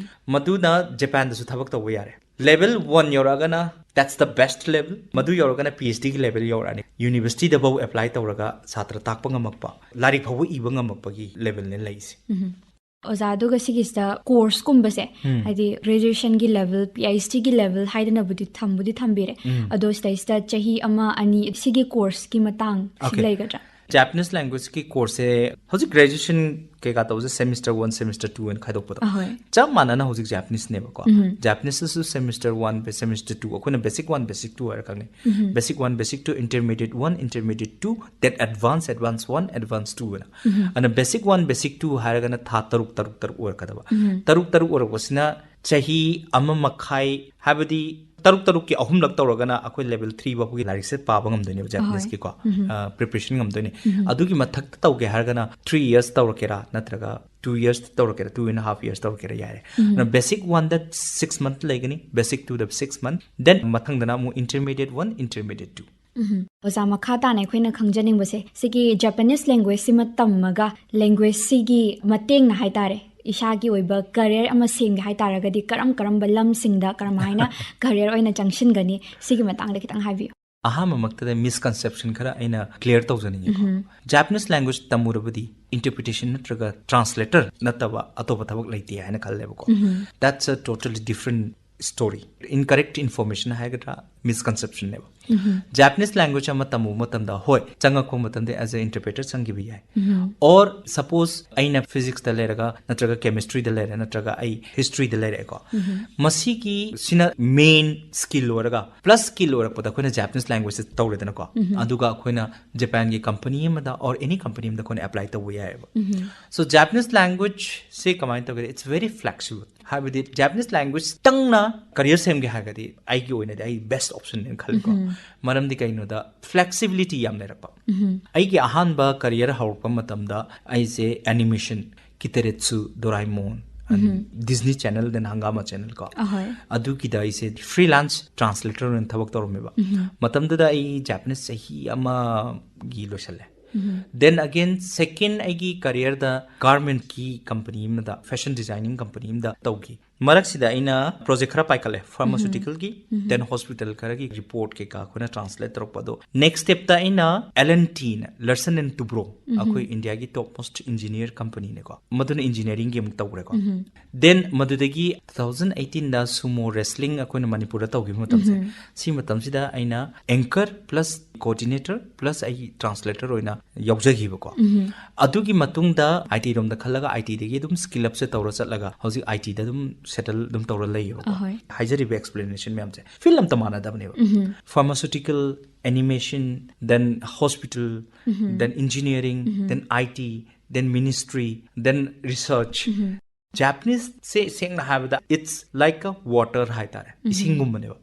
ꯃꯗꯨꯅ Japan ꯗꯁꯨ ꯊꯕꯛ ꯇꯧꯕ ꯌꯥꯔꯦ. Level one ꯌꯧꯔꯛꯑꯒꯅ that's the best level. ꯃꯗꯨ ꯌꯧꯔꯒꯅ P H D ꯒꯤ level ꯌꯧꯔꯛꯑꯅꯤ. University ꯗꯐꯥꯎ apply ꯇꯧꯔꯒ ꯁꯥꯇ꯭ꯔ ꯇꯥꯛꯄ ꯉꯝꯃꯛꯄ, ꯂꯥꯏꯔꯤꯛ ꯐꯥꯎꯕ ꯏꯕ ꯉꯝꯃꯛꯄꯒꯤ level ꯅꯦ ꯂꯩꯁꯦ. ꯑꯣꯖꯥ, ꯑꯗꯨꯒ ꯁꯤꯒꯤꯁꯤꯗ ꯀꯣꯔꯁꯀꯨꯝꯕꯁꯦ, ꯍꯥꯏꯗꯤ graduationꯒꯤ level, PhDꯒꯤ level ꯍꯥꯏꯗꯅꯕꯨꯗꯤ ꯊꯝꯕꯨꯗꯤ ꯊꯝꯕꯤꯔꯦ, ꯑꯗꯣ ꯁꯤꯗꯩꯁꯤꯗ ꯆꯍꯤ ꯑꯃ ꯑꯅꯤ ꯁꯤꯒꯤ ꯀꯣꯔꯁꯀꯤ ꯃꯇꯥꯡ ꯁꯤ Okay. ꯂꯩꯒꯗ꯭ꯔꯥ? Japanese languageꯀꯤ ꯀꯣꯔꯁꯁꯦ ꯍꯧꯖꯤꯛ graduation ꯀꯩꯀꯥ ꯇꯧꯕꯁꯦ semester one, semester two ꯍꯥꯏꯅ ꯈꯥꯏꯗꯣꯛꯄꯗꯣ ꯑꯍꯣꯏ. ꯆꯞ ꯃꯥꯟꯅꯅ ꯍꯧꯖꯤꯛ Japaneseꯅꯦꯕꯀꯣ꯫ ꯎꯝ. Japaneseꯁꯨ semester one, semester two, ꯑꯩꯈꯣꯏꯅ basic one, basic two ꯍꯥꯏꯔ ꯈꯪꯅꯩ꯫ Basic one, basic two, intermediate one, intermediate two, then advance, advance one, advance two ꯍꯥꯏꯅ꯫ ꯑꯗꯨꯅ basic one, basic two ꯍꯥꯏꯔꯒꯅ ꯊꯥ ꯇꯔꯨꯛ, ꯇꯔꯨꯛ, ꯇꯔꯨꯛ ꯑꯣꯏꯔꯛꯀꯗꯕ꯫ ꯇꯔꯨꯛ, ꯇꯔꯨꯛ ꯑꯣꯏꯔꯛꯄꯁꯤꯅ ꯆꯍꯤ ꯑꯃ ꯃꯈꯥꯏ, ꯍꯥꯏꯕꯗꯤ ꯇꯔꯨꯛ ꯇꯔꯨꯛꯀꯤ ꯑꯍꯨꯝꯂꯛ ꯇꯧꯔꯒꯅ ꯑꯩꯈꯣꯏ level three ꯐꯥꯎꯕꯒꯤ ꯂꯥꯏꯔꯤꯛꯁꯦ ꯄꯥꯕ ꯉꯝꯗꯣꯏꯅꯦꯕ Japaneseꯀꯤꯀꯣ꯫ ꯑ, preparation ꯉꯝꯗꯣꯏꯅꯦ꯫ ꯑꯗꯨꯒꯤ ꯃꯊꯛꯇ ꯇꯧꯒꯦ ꯍꯥꯏꯔꯒꯅ three years ꯇꯧꯔꯛꯀꯦꯔꯥ ꯅꯠꯇ꯭ꯔꯒ two years ꯇꯧꯔꯛꯀꯦꯔꯥ, two and a half years ꯇꯧꯔꯛꯀꯦꯔꯥ ꯌꯥꯔꯦ꯫ ꯑꯗꯨꯅ basic oneꯗ six month ꯂꯩꯒꯅꯤ, basic twoꯗ six month, then ꯃꯊꯪꯗꯅ ꯑꯃꯨꯛ intermediate one, intermediate two꯫ ꯎꯝ꯫ ꯑꯣꯖꯥ, ꯃꯈꯥ ꯇꯥꯅ ꯑꯩꯈꯣꯏꯅ ꯈꯪꯖꯅꯤꯡꯕꯁꯦ, ꯁꯤꯒꯤ Japanese languageꯁꯤꯃ ꯇꯝꯃꯒ languageꯁꯤꯒꯤ ꯃꯇꯦꯡꯅ ꯍꯥꯏꯇꯥꯔꯦ, ꯏꯁꯥꯒꯤ ꯑꯣꯏꯕ career ꯑꯃ ꯁꯦꯝꯒꯦ ꯍꯥꯏꯇꯥꯔꯒꯗꯤ ꯀꯔꯝ ꯀꯔꯝꯕ ꯂꯝꯁꯤꯡꯗ ꯀꯔꯝꯍꯥꯏꯅ career ꯑꯣꯏꯅ ꯆꯪꯁꯤꯟꯒꯅꯤ? ꯁꯤꯒꯤ ꯃꯇꯥꯡꯗ ꯈꯤꯇꯪ ꯍꯥꯏꯕꯤꯌꯨ꯫ ꯑꯍꯥꯟꯕꯃꯛꯇꯗ misconception ꯈꯔ ꯑꯩꯅ clear ꯇꯧꯖꯅꯤꯡꯉꯤꯀꯣ꯫ Japanese language ꯇꯝꯃꯨꯔꯕꯗꯤ interpretation ꯅꯠꯇ꯭ꯔꯒ translator ꯅꯠꯇꯕ ꯑꯇꯣꯞꯄ ꯊꯕꯛ ꯂꯩꯇꯦ ꯍꯥꯏꯅ ꯈꯜꯂꯦꯕꯀꯣ꯫ That's a totally different story. Incorrect information ꯍꯥꯏꯒꯗ꯭ꯔꯥ, misconceptionꯅꯦꯕ꯫ Japanese language ꯑꯃ ꯇꯝꯃꯨꯕ ꯃꯇꯝꯗ, ꯍꯣꯏ, ꯆꯪꯉꯛꯄ ꯃꯇꯝꯗ as a interpreter ꯆꯪꯈꯤꯕ ꯌꯥꯏ꯫ Or suppose ꯑꯩꯅ physicsꯇ ꯂꯩꯔꯒ, ꯅꯠꯇ꯭ꯔꯒ chemistryꯗ ꯂꯩꯔꯦ, ꯅꯠꯇ꯭ꯔꯒ ꯑꯩ historyꯗ ꯂꯩꯔꯦꯀꯣ꯫ ꯃꯁꯤꯒꯤ ꯁꯤꯅ main skill ꯑꯣꯏꯔꯒ, plus skill ꯑꯣꯏꯔꯛꯄꯗ ꯑꯩꯈꯣꯏꯅ Japanese languageꯁꯦ ꯇꯧꯔꯦꯗꯅꯀꯣ꯫ ꯑꯗꯨꯒ ꯑꯩꯈꯣꯏꯅ Japanꯒꯤ company ꯑꯃꯗ or any company ꯑꯃꯗ ꯑꯩꯈꯣꯏꯅ apply ꯇꯧꯕ ꯌꯥꯏꯑꯕ꯫ So Japanese languageꯁꯦ ꯀꯃꯥꯏꯅ ꯇꯧꯒꯦ? It's very flexible. ꯍꯥꯏꯕꯗꯤ Japanese language ꯇꯪꯅ career ꯁꯦꯝꯒꯦ ꯍꯥꯏꯔꯒꯗꯤ ꯑꯩꯒꯤ ꯑꯣꯏꯅꯗꯤ ꯑꯩ best optionꯅꯦꯅ ꯈꯜꯂꯤꯀꯣ꯫ ꯃꯔꯝꯗꯤ ꯀꯩꯅꯣꯗ, flexibility ꯌꯥꯝ ꯂꯩꯔꯛꯄ꯫ ꯑꯩꯒꯤ ꯑꯍꯥꯟꯕ career ꯍꯧꯔꯛꯄ ꯃꯇꯝꯗ ꯑꯩꯁꯦ animation, Kiteretsu, Doraemon, Disney Channel, then Hangama Channel ꯀꯣ꯫ ꯑꯍꯣꯏ꯫ ꯑꯗꯨꯒꯤꯗ ꯑꯩꯁꯦ freelance translator ꯑꯣꯏꯅ ꯊꯕꯛ ꯇꯧꯔꯝꯃꯦꯕ꯫ ꯃꯇꯝꯗꯨꯗ ꯑꯩ Japanese ꯆꯍꯤ ꯑꯃꯒꯤ ꯂꯣꯏꯁꯜꯂꯦ꯫ Then again, second ꯑꯩꯒꯤ careerꯗ garmentꯀꯤ company ꯑꯃꯗ, fashion designing company ꯑꯃꯗ ꯇꯧꯈꯤ꯫ ꯃꯔꯛꯁꯤꯗ ꯑꯩꯅ ꯄ꯭ꯔꯣꯖꯦꯛ ꯈꯔ ꯄꯥꯏꯈꯠꯂꯦ, ꯐꯥꯔꯃꯥꯁ꯭ꯌꯨꯇꯤꯀꯦꯜꯒꯤ, ꯗꯦꯟ ꯍꯣꯁꯄꯤꯇꯥꯜ ꯈꯔꯒꯤ ꯔꯤꯄꯣꯔꯠ ꯀꯩꯀꯥ ꯑꯩꯈꯣꯏꯅ ꯇ꯭ꯔꯥꯟꯁꯂꯦꯠ ꯇꯧꯔꯛꯄ꯫ ꯑꯗꯣ ꯅꯦꯛꯁ ꯁ꯭ꯇꯦꯞꯇ ꯑꯩꯅ L and T ꯅ, Larsen and Toubro, ꯑꯩꯈꯣꯏ ꯏꯟꯗꯤꯌꯥꯒꯤ ꯇꯣꯞ ꯃꯣꯁ ꯏꯟꯖꯤꯅꯤꯌꯔ ꯀꯝꯄꯅꯤꯅꯦꯀꯣ, ꯃꯗꯨꯅ ꯏꯟꯖꯤꯅꯤꯌꯥꯔꯤꯡꯒꯤ ꯑꯃꯨꯛ ꯇꯧꯈ꯭ꯔꯦꯀꯣ꯫ ꯗꯦꯟ ꯃꯗꯨꯗꯒꯤ two thousand eighteen ꯗ ꯁꯨꯃꯣ ꯔꯦꯁꯂꯤꯡ ꯑꯩꯈꯣꯏꯅ ꯃꯅꯤꯄꯨꯔꯗ ꯇꯧꯈꯤꯕ ꯃꯇꯝꯁꯦ, ꯁꯤ ꯃꯇꯝꯁꯤꯗ ꯑꯩꯅ ꯑꯦꯡꯀꯔ ꯄ꯭ꯂꯁ ꯀꯣꯑꯣꯔꯗꯤꯅꯦꯇꯔ ꯄ꯭ꯂꯁ ꯑꯩ ꯇ꯭ꯔꯥꯟꯁꯂꯦꯇꯔ ꯑꯣꯏꯅ ꯌꯥꯎꯖꯈꯤꯕꯀꯣ꯫ ꯑꯗꯨꯒꯤ ꯃꯇꯨꯡꯗ ꯑꯥꯏ ꯇꯤ ꯔꯣꯝꯗ ꯈꯜꯂꯒ ꯑꯥꯏ ꯇꯤꯗꯒꯤ ꯑꯗꯨꯝ ꯁ꯭ꯀꯤꯜ ꯑꯞꯁꯦ ꯇꯧꯔ ꯆꯠꯂꯒ ꯍꯧꯖꯤꯛ ꯑꯥꯏ ꯇꯤꯗ ꯑꯗꯨꯝ ꯁꯦꯇꯜ ꯑꯗꯨꯝ ꯇꯧꯔ ꯂꯩꯌꯦꯕꯀꯣ꯫ ꯑꯍꯣꯏ꯫ ꯍꯥꯏꯖꯔꯤꯕ ꯑꯦꯛꯁꯄ꯭ꯂꯦꯅꯦꯁꯟ ꯃꯌꯥꯝꯁꯦ ꯐꯤꯜ ꯑꯝꯇ ꯃꯥꯟꯅꯗꯕꯅꯦꯕ꯫ Pharmaceutical, animation, then hospital, then engineering, then I T, then ministry, then research. Japanese ꯁꯦ ꯁꯦꯡꯅ ꯍꯥꯏꯕꯗ it's like a water ꯍꯥꯏꯇꯥꯔꯦ, ꯏꯁꯤꯡꯒꯨꯝꯕꯅꯦꯕ꯫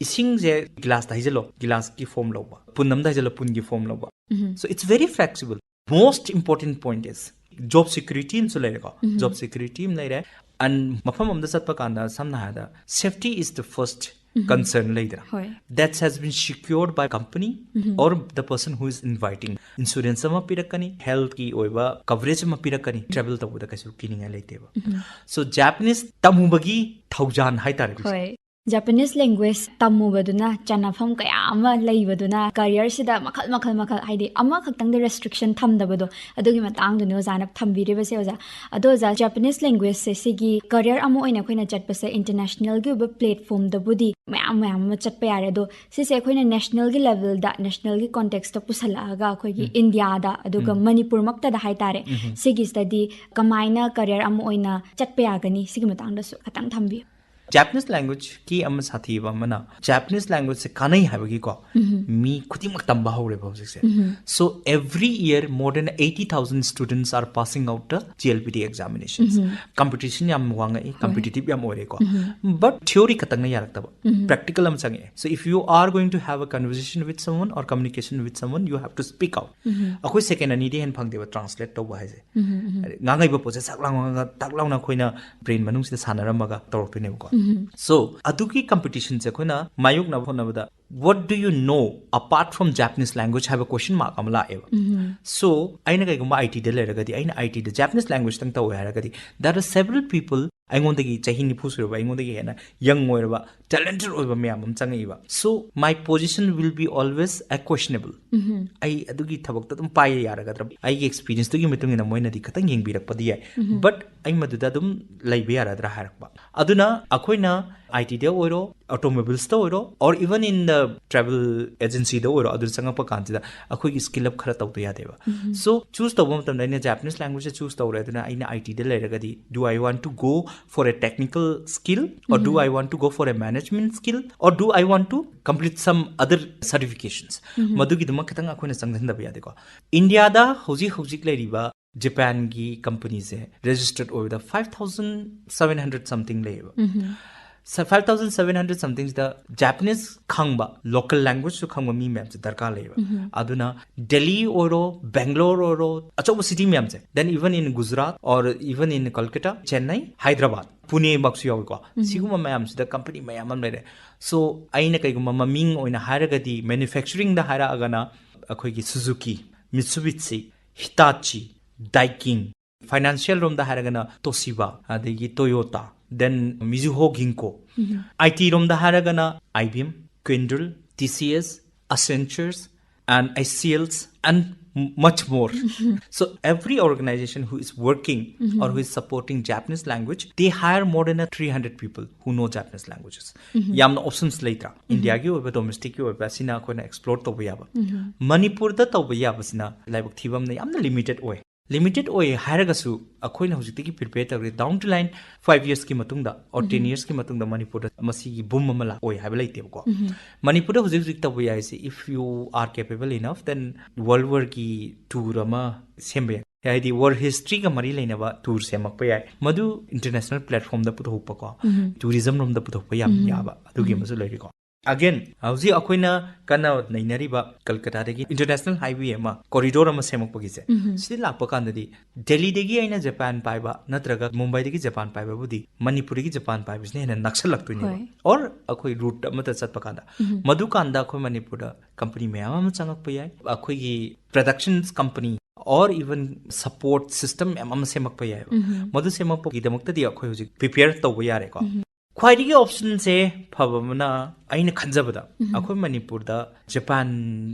ꯏꯁꯤꯡꯁꯦ ꯒꯤꯂꯥꯁꯇ ꯍꯩꯖꯤꯜꯂꯣ, ꯒꯤꯂꯥꯁꯀꯤ ꯐꯣꯝ ꯂꯧꯕ, ꯄꯨꯟ ꯑꯃꯗ ꯍꯩꯖꯤꯜꯂꯣ, ꯄꯨꯟꯒꯤ ꯐꯣꯝ ꯂꯧꯕ꯫ So it's very flexible. Most important point is job security ꯑꯃꯁꯨ ꯂꯩꯔꯦꯀꯣ, job security ꯑꯃ ꯂꯩꯔꯦ꯫ And ꯃꯐꯝ ꯑꯃꯗ ꯆꯠꯄ ꯀꯥꯟꯗ ꯁꯝꯅ ꯍꯥꯏꯔꯕꯗ safety is the first concern ꯂꯩꯗꯅ꯫ ꯍꯣꯏ꯫ That has been secured by company or the person who is inviting. Insurance ꯑꯃ ꯄꯤꯔꯛꯀꯅꯤ, health ꯀꯤ ꯑꯣꯏꯕ coverage ꯑꯃ ꯄꯤꯔꯛꯀꯅꯤ, travel ꯇꯧꯕꯗ ꯀꯩꯁꯨ ꯀꯤꯅꯤꯡꯉꯥꯏ ꯂꯩꯇꯦꯕ꯫ So Japanese ꯇꯝꯃꯨꯕꯒꯤ ꯊꯧꯖꯥꯟ ꯍꯥꯏꯇꯥꯔꯦꯀꯣ꯫ ꯍꯣꯏ꯫ Japanese language ꯇꯝꯃꯨꯕꯗꯨꯅ ꯆꯥꯟꯅꯐꯝ ꯀꯌꯥ ꯑꯃ ꯂꯩꯕꯗꯨꯅ career ꯁꯤꯗ ꯃꯈꯜ ꯃꯈꯜ ꯃꯈꯜ, ꯍꯥꯏꯗꯤ ꯑꯃꯈꯛꯇꯪꯗ restriction ꯊꯝꯗꯕꯗꯣ, ꯑꯗꯨꯒꯤ ꯃꯇꯥꯡꯗꯨꯅꯦ ꯑꯣꯖꯥꯅ ꯊꯝꯕꯤꯔꯤꯕꯁꯦ ꯑꯣꯖꯥ꯫ ꯑꯗꯣ ꯑꯣꯖꯥ, Japanese language ꯁꯦ ꯁꯤꯒꯤ career ꯑꯃ ꯑꯣꯏꯅ ꯑꯩꯈꯣꯏꯅ ꯆꯠꯄꯁꯦ international ꯒꯤ ꯑꯣꯏꯕ platform ꯗꯕꯨꯗꯤ ꯃꯌꯥꯝ ꯃꯌꯥꯝ ꯑꯃ ꯆꯠꯄ ꯌꯥꯔꯦ꯫ ꯑꯗꯣ ꯁꯤꯁꯦ ꯑꯩꯈꯣꯏꯅ national ꯒꯤ level ꯗ, national ꯒꯤ context ꯇ ꯄꯨꯁꯜꯂꯛꯑꯒ ꯑꯩꯈꯣꯏꯒꯤ ꯏꯟꯗꯤꯌꯥꯗ, ꯑꯗꯨꯒ ꯃꯅꯤꯄꯨꯔꯃꯛꯇꯗ ꯍꯥꯏꯇꯥꯔꯦ, ꯁꯤꯒꯤꯁꯤꯗꯗꯤ ꯀꯃꯥꯏꯅ career ꯑꯃ ꯑꯣꯏꯅ ꯆꯠꯄ ꯌꯥꯒꯅꯤ, ꯁꯤꯒꯤ ꯃꯇꯥꯡꯗꯁꯨ ꯈꯇꯪ ꯊꯝꯕꯤꯌꯨ꯫ Japanese language ꯀꯤ ꯑꯃ ꯁꯥꯊꯤꯕ ꯑꯃꯅ, Japanese language ꯁꯦ ꯀꯥꯟꯅꯩ ꯍꯥꯏꯕꯒꯤꯀꯣ, ꯃꯤ ꯈꯨꯗꯤꯡꯃꯛ ꯇꯝꯕ ꯍꯧꯔꯦꯕ ꯍꯧꯖꯤꯛꯁꯦ꯫ So every year more than eighty thousand students are passing out the G L P T examinations. Competition ꯌꯥꯝ ꯋꯥꯡꯉꯛꯏ, competitive ꯌꯥꯝ ꯑꯣꯏꯔꯦꯀꯣ꯫ But theory ꯈꯛꯇꯪꯅ ꯌꯥꯔꯛꯇꯕ, practical ꯑꯃ ꯆꯪꯉꯛꯑꯦ꯫ So if you are going to have a conversation with someone or communication with someone, you have to speak out. ꯑꯩꯈꯣꯏ second ꯑꯅꯤꯗꯤ ꯍꯦꯟꯅ ꯐꯪꯗꯦꯕ translate ꯇꯧꯕ ꯍꯥꯏꯁꯦ꯫ ꯍꯥꯏꯗꯤ ꯉꯥꯡꯉꯛꯏꯕ ꯄꯣꯠꯁꯦ ꯁꯛ ꯂꯥꯎ ꯉꯥꯡꯉꯒ ꯇꯥꯛ ꯂꯥꯎꯅ ꯑꯩꯈꯣꯏꯅ brain ꯃꯅꯨꯡꯁꯤꯗ ꯁꯥꯟꯅꯔꯝꯃꯒ ꯇꯧꯔꯛꯇꯣꯏꯅꯦꯕꯀꯣ꯫ So ꯑꯗꯨꯒꯤ competition ꯁꯦ ꯑꯩꯈꯣꯏꯅ ꯃꯥꯌꯣꯛꯅꯕ ꯍꯣꯠꯅꯕꯗ, "What do you know apart from Japanese language?" ꯍꯥꯏꯕ question mark ꯑꯃ ꯂꯥꯛꯑꯦꯕ꯫ So ꯑꯩꯅ ꯀꯩꯒꯨꯝꯕ I T ꯗ ꯂꯩꯔꯒꯗꯤ, ꯑꯩꯅ I T the Japanese language ꯇꯪ ꯇꯧꯋꯦ ꯍꯥꯏꯔꯒꯗꯤ, there are several people ꯑꯩꯉꯣꯟꯗꯒꯤ ꯆꯍꯤ ꯅꯤꯐꯨ ꯁꯨꯔꯕ, ꯑꯩꯉꯣꯟꯗꯒꯤ ꯍꯦꯟꯅ ꯌꯪ ꯑꯣꯏꯔꯕ, ꯇꯦꯂꯦꯟꯇꯦꯠ ꯑꯣꯏꯕ ꯃꯌꯥꯝ ꯑꯃ ꯆꯪꯉꯛꯏꯕ꯫ So my position will be always a questionable. ꯑꯩ ꯑꯗꯨꯒꯤ ꯊꯕꯛꯇ ꯑꯗꯨꯝ ꯄꯥꯏꯌꯦ ꯌꯥꯔꯒꯗ꯭ꯔꯥ? ꯑꯩꯒꯤ ꯑꯦꯛꯁꯄꯤꯔꯤꯌꯦꯟꯁꯇꯨꯒꯤ ꯃꯇꯨꯡ ꯏꯟꯅ ꯃꯣꯏꯅꯗꯤ ꯈꯤꯇꯪ ꯌꯦꯡꯕꯤꯔꯛꯄꯗꯤ ꯌꯥꯏ, ꯕꯠ ꯑꯩ ꯃꯗꯨꯗ ꯑꯗꯨꯝ ꯂꯩꯕ ꯌꯥꯔꯗ꯭ꯔꯥ ꯍꯥꯏꯔꯛꯄ꯫ ꯑꯗꯨꯅ ꯑꯩꯈꯣꯏꯅ ꯑꯥꯏ ꯇꯤꯗ ꯑꯣꯏꯔꯣ, ꯑꯣꯇꯣꯃꯣꯕꯥꯏꯜꯁꯇ ꯑꯣꯏꯔꯣ, or even in the travel agencyꯗ ꯑꯣꯏꯔꯣ, ꯑꯗꯨ ꯆꯪꯉꯛꯄ ꯀꯥꯟꯁꯤꯗ ꯑꯩꯈꯣꯏꯒꯤ ꯁ꯭ꯀꯤꯜ ꯑꯞ ꯈꯔ ꯇꯧꯗ ꯌꯥꯗꯦꯕ꯫ ꯁꯣ ꯆꯨꯁ ꯇꯧꯕ ꯃꯇꯝꯗ ꯑꯩꯅ Japanese languageꯁꯦ ꯆꯨꯁ ꯇꯧꯔꯦ, ꯑꯗꯨꯅ ꯑꯩꯅ ꯑꯥꯏ ꯇꯤꯗ ꯂꯩꯔꯒꯗꯤ, do I want to go for a technical skill, or do I want to go for a management skill, or do I want to complete some other certifications? ꯃꯗꯨꯒꯤꯗꯃꯛ ꯈꯤꯇꯪ ꯑꯩꯈꯣꯏꯅ ꯆꯪꯁꯤꯟꯗꯕ ꯌꯥꯗꯦꯀꯣ꯫ ꯏꯟꯗꯤꯌꯥꯗ ꯍꯧꯖꯤꯛ ꯍꯧꯖꯤꯛ ꯂꯩꯔꯤꯕ ꯖꯄꯥꯟꯒꯤ ꯀꯝꯄꯅꯤꯁꯦ ꯔꯦꯖꯤꯁꯇꯔꯠ ꯑꯣꯏꯕꯗ five thousand seven hundred something ꯂꯩꯌꯦꯕ꯫ ꯐꯥꯏꯚ ꯊꯥꯎꯖꯟ ꯁꯚꯦꯟ ꯍꯟꯗ꯭ꯔꯦꯗ ꯁꯝꯊꯤꯡꯁꯤꯗ ꯖꯄꯥꯅꯤꯁ ꯈꯪꯕ, ꯂꯣꯀꯦꯜ ꯂꯦꯡꯒ꯭ꯋꯦꯖꯁꯨ ꯈꯪꯕ ꯃꯤ ꯃꯌꯥꯝꯁꯦ ꯗꯔꯀꯥꯔ ꯂꯩꯌꯦꯕ꯫ ꯑꯗꯨꯅ ꯗꯦꯜꯂꯤ ꯑꯣꯏꯔꯣ, ꯕꯦꯡꯒ꯭ꯂꯣꯔ ꯑꯣꯏꯔꯣ, ꯑꯆꯧꯕ ꯁꯤꯇꯤ ꯃꯌꯥꯝꯁꯦ, then even in Gujarat or even in Kolkata, Chennai, Hyderabad, ꯄꯨꯅꯦꯃꯛꯁꯨ ꯌꯥꯎꯏꯀꯣ꯫ ꯁꯤꯒꯨꯝꯕ ꯃꯌꯥꯝꯁꯤꯗ ꯀꯝꯄꯅꯤ ꯃꯌꯥꯝ ꯑꯃ ꯂꯩꯔꯦ꯫ ꯁꯣ ꯑꯩꯅ ꯀꯩꯒꯨꯝꯕ ꯃꯃꯤꯡ ꯑꯣꯏꯅ ꯍꯥꯏꯔꯒꯗꯤ, ꯃꯦꯅꯨꯐꯦꯛꯆꯔꯤꯡꯗ ꯍꯥꯏꯔꯛꯑꯒꯅ ꯑꯩꯈꯣꯏꯒꯤ ꯁꯨꯖꯨꯀꯤ, ꯃꯤꯠꯁꯨꯕꯤꯠꯁꯤ, ꯍꯤꯇꯥꯆꯤ, ꯗꯥꯏꯀꯤꯟ, ꯐꯥꯏꯅꯥꯟꯁꯤꯌꯦꯜ ꯔꯣꯝꯗ ꯍꯥꯏꯔꯒꯅ ꯇꯣꯁꯤꯕꯥ, ꯑꯗꯒꯤ Toyota, then Mizuho Ginko, I T ꯔꯣꯝꯗ ꯍꯥꯏꯔꯒꯅ I B M, Kyndryl, T C S, Accentures, and H C L's, and much more. So every organization who is working or who is supporting Japanese language, they hire more than a three hundred people who know Japanese languages. ꯌꯥꯝꯅ ꯑꯣꯞꯁꯟꯁ ꯂꯩꯇ꯭ꯔꯥ? ꯏꯟꯗꯤꯌꯥꯒꯤ ꯑꯣꯏꯕ, ꯗꯣꯃꯦꯁꯇꯤꯛꯀꯤ ꯑꯣꯏꯕ, ꯑꯁꯤꯅ ꯑꯩꯈꯣꯏꯅ ꯑꯦꯛꯁꯄ꯭ꯂꯣꯔ ꯇꯧꯕ ꯌꯥꯕ꯫ ꯃꯅꯤꯄꯨꯔꯗ ꯇꯧꯕ ꯌꯥꯕꯁꯤꯅ ꯂꯥꯏꯕꯛ ꯊꯤꯕ ꯑꯃꯅ ꯌꯥꯝꯅ ꯂꯤꯃꯤꯇꯦꯠ ꯑꯣꯏ꯫ ꯂꯤꯃꯤꯇꯦꯠ ꯑꯣꯏ ꯍꯥꯏꯔꯒꯁꯨ, ꯑꯩꯈꯣꯏꯅ ꯍꯧꯖꯤꯛꯇꯒꯤ ꯄ꯭ꯔꯤꯄꯦꯌꯔ ꯇꯧꯔꯦ, down the line five yearsꯀꯤ ꯃꯇꯨꯡꯗ or ten yearsꯀꯤ ꯃꯇꯨꯡꯗ ꯃꯅꯤꯄꯨꯔꯗ ꯃꯁꯤꯒꯤ ꯕꯨꯝ ꯑꯃ ꯂꯥꯛꯑꯣꯏ ꯍꯥꯏꯕ ꯂꯩꯇꯦꯕꯀꯣ꯫ ꯃꯅꯤꯄꯨꯔꯗ ꯍꯧꯖꯤꯛ ꯍꯧꯖꯤꯛ ꯇꯧꯕ ꯌꯥꯏꯁꯦ, if you are capable enough, then world warꯒꯤ ꯇꯨꯔ ꯑꯃ ꯁꯦꯝꯕ ꯌꯥꯏ꯫ ꯍꯥꯏꯗꯤ ꯋꯥꯔꯜ ꯍꯤꯁꯇ꯭ꯔꯤꯒ ꯃꯔꯤ ꯂꯩꯅꯕ ꯇꯨꯔ ꯁꯦꯝꯃꯛꯄ ꯌꯥꯏ꯫ ꯃꯗꯨ ꯏꯟꯇꯔꯅꯦꯁꯅꯦꯜ ꯄ꯭ꯂꯦꯠꯐꯣꯝꯗ ꯄꯨꯊꯣꯛꯄꯀꯣ, ꯇꯨꯔꯤꯖꯝ ꯔꯣꯝꯗ ꯄꯨꯊꯣꯛꯄ ꯌꯥꯝ ꯌꯥꯕ ꯑꯗꯨꯒꯤ ꯑꯃꯁꯨ ꯂꯩꯔꯤꯀꯣ꯫ ꯑꯒꯦꯟ, ꯍꯧꯖꯤꯛ ꯑꯩꯈꯣꯏꯅ ꯀꯟꯅ ꯅꯩꯅꯔꯤꯕ ꯀꯜꯀꯇꯥꯗꯒꯤ ꯏꯟꯇꯔꯅꯦꯁꯅꯦꯜ ꯍꯥꯏꯋꯦ ꯑꯃ, ꯀꯣꯔꯤꯗꯣꯔ ꯑꯃ ꯁꯦꯝꯃꯛꯄꯒꯤꯁꯦ, ꯁꯤꯗ ꯂꯥꯛꯄ ꯀꯥꯟꯗꯗꯤ ꯗꯦꯜꯂꯤꯗꯒꯤ ꯑꯩꯅ ꯖꯄꯥꯟ ꯄꯥꯏꯕ ꯅꯠꯇ꯭ꯔꯒ ꯃꯨꯝꯕꯥꯏꯗꯒꯤ ꯖꯄꯥꯟ ꯄꯥꯏꯕꯕꯨꯗꯤ ꯃꯅꯤꯄꯨꯔꯗꯒꯤ ꯖꯄꯥꯟ ꯄꯥꯏꯕꯁꯤꯅ ꯍꯦꯟꯅ ꯅꯛꯁꯜꯂꯛꯇꯣꯏꯅꯦꯕ꯫ ꯍꯣꯏ꯫ ꯑꯣꯔ ꯑꯩꯈꯣꯏ ꯔꯨꯠ ꯑꯃꯗ ꯆꯠꯄ ꯀꯥꯟꯗ, ꯃꯗꯨꯀꯥꯟꯗ ꯑꯩꯈꯣꯏ ꯃꯅꯤꯄꯨꯔꯗ ꯀꯝꯄꯅꯤ ꯃꯌꯥꯝ ꯑꯃ ꯆꯪꯉꯛꯄ ꯌꯥꯏ꯫ ꯑꯩꯈꯣꯏꯒꯤ ꯄ꯭ꯔꯗꯛꯁꯟꯁ company or even support system ꯃꯌꯥꯝ ꯑꯃ ꯁꯦꯝꯃꯛꯄ ꯌꯥꯏꯑꯕ꯫ ꯃꯗꯨ ꯁꯦꯝꯃꯛꯄꯒꯤꯗꯃꯛꯇꯗꯤ ꯑꯩꯈꯣꯏ ꯍꯧꯖꯤꯛ prepare ꯇꯧꯕ ꯌꯥꯔꯦꯀꯣ꯫ ꯈ꯭ꯋꯥꯏꯗꯒꯤ option ꯁꯦ ꯐꯕ ꯑꯃꯅ, ꯑꯩꯅ ꯈꯟꯖꯕꯗ, ꯑꯩꯈꯣꯏ ꯃꯅꯤꯄꯨꯔꯗ ꯖꯄꯥꯟ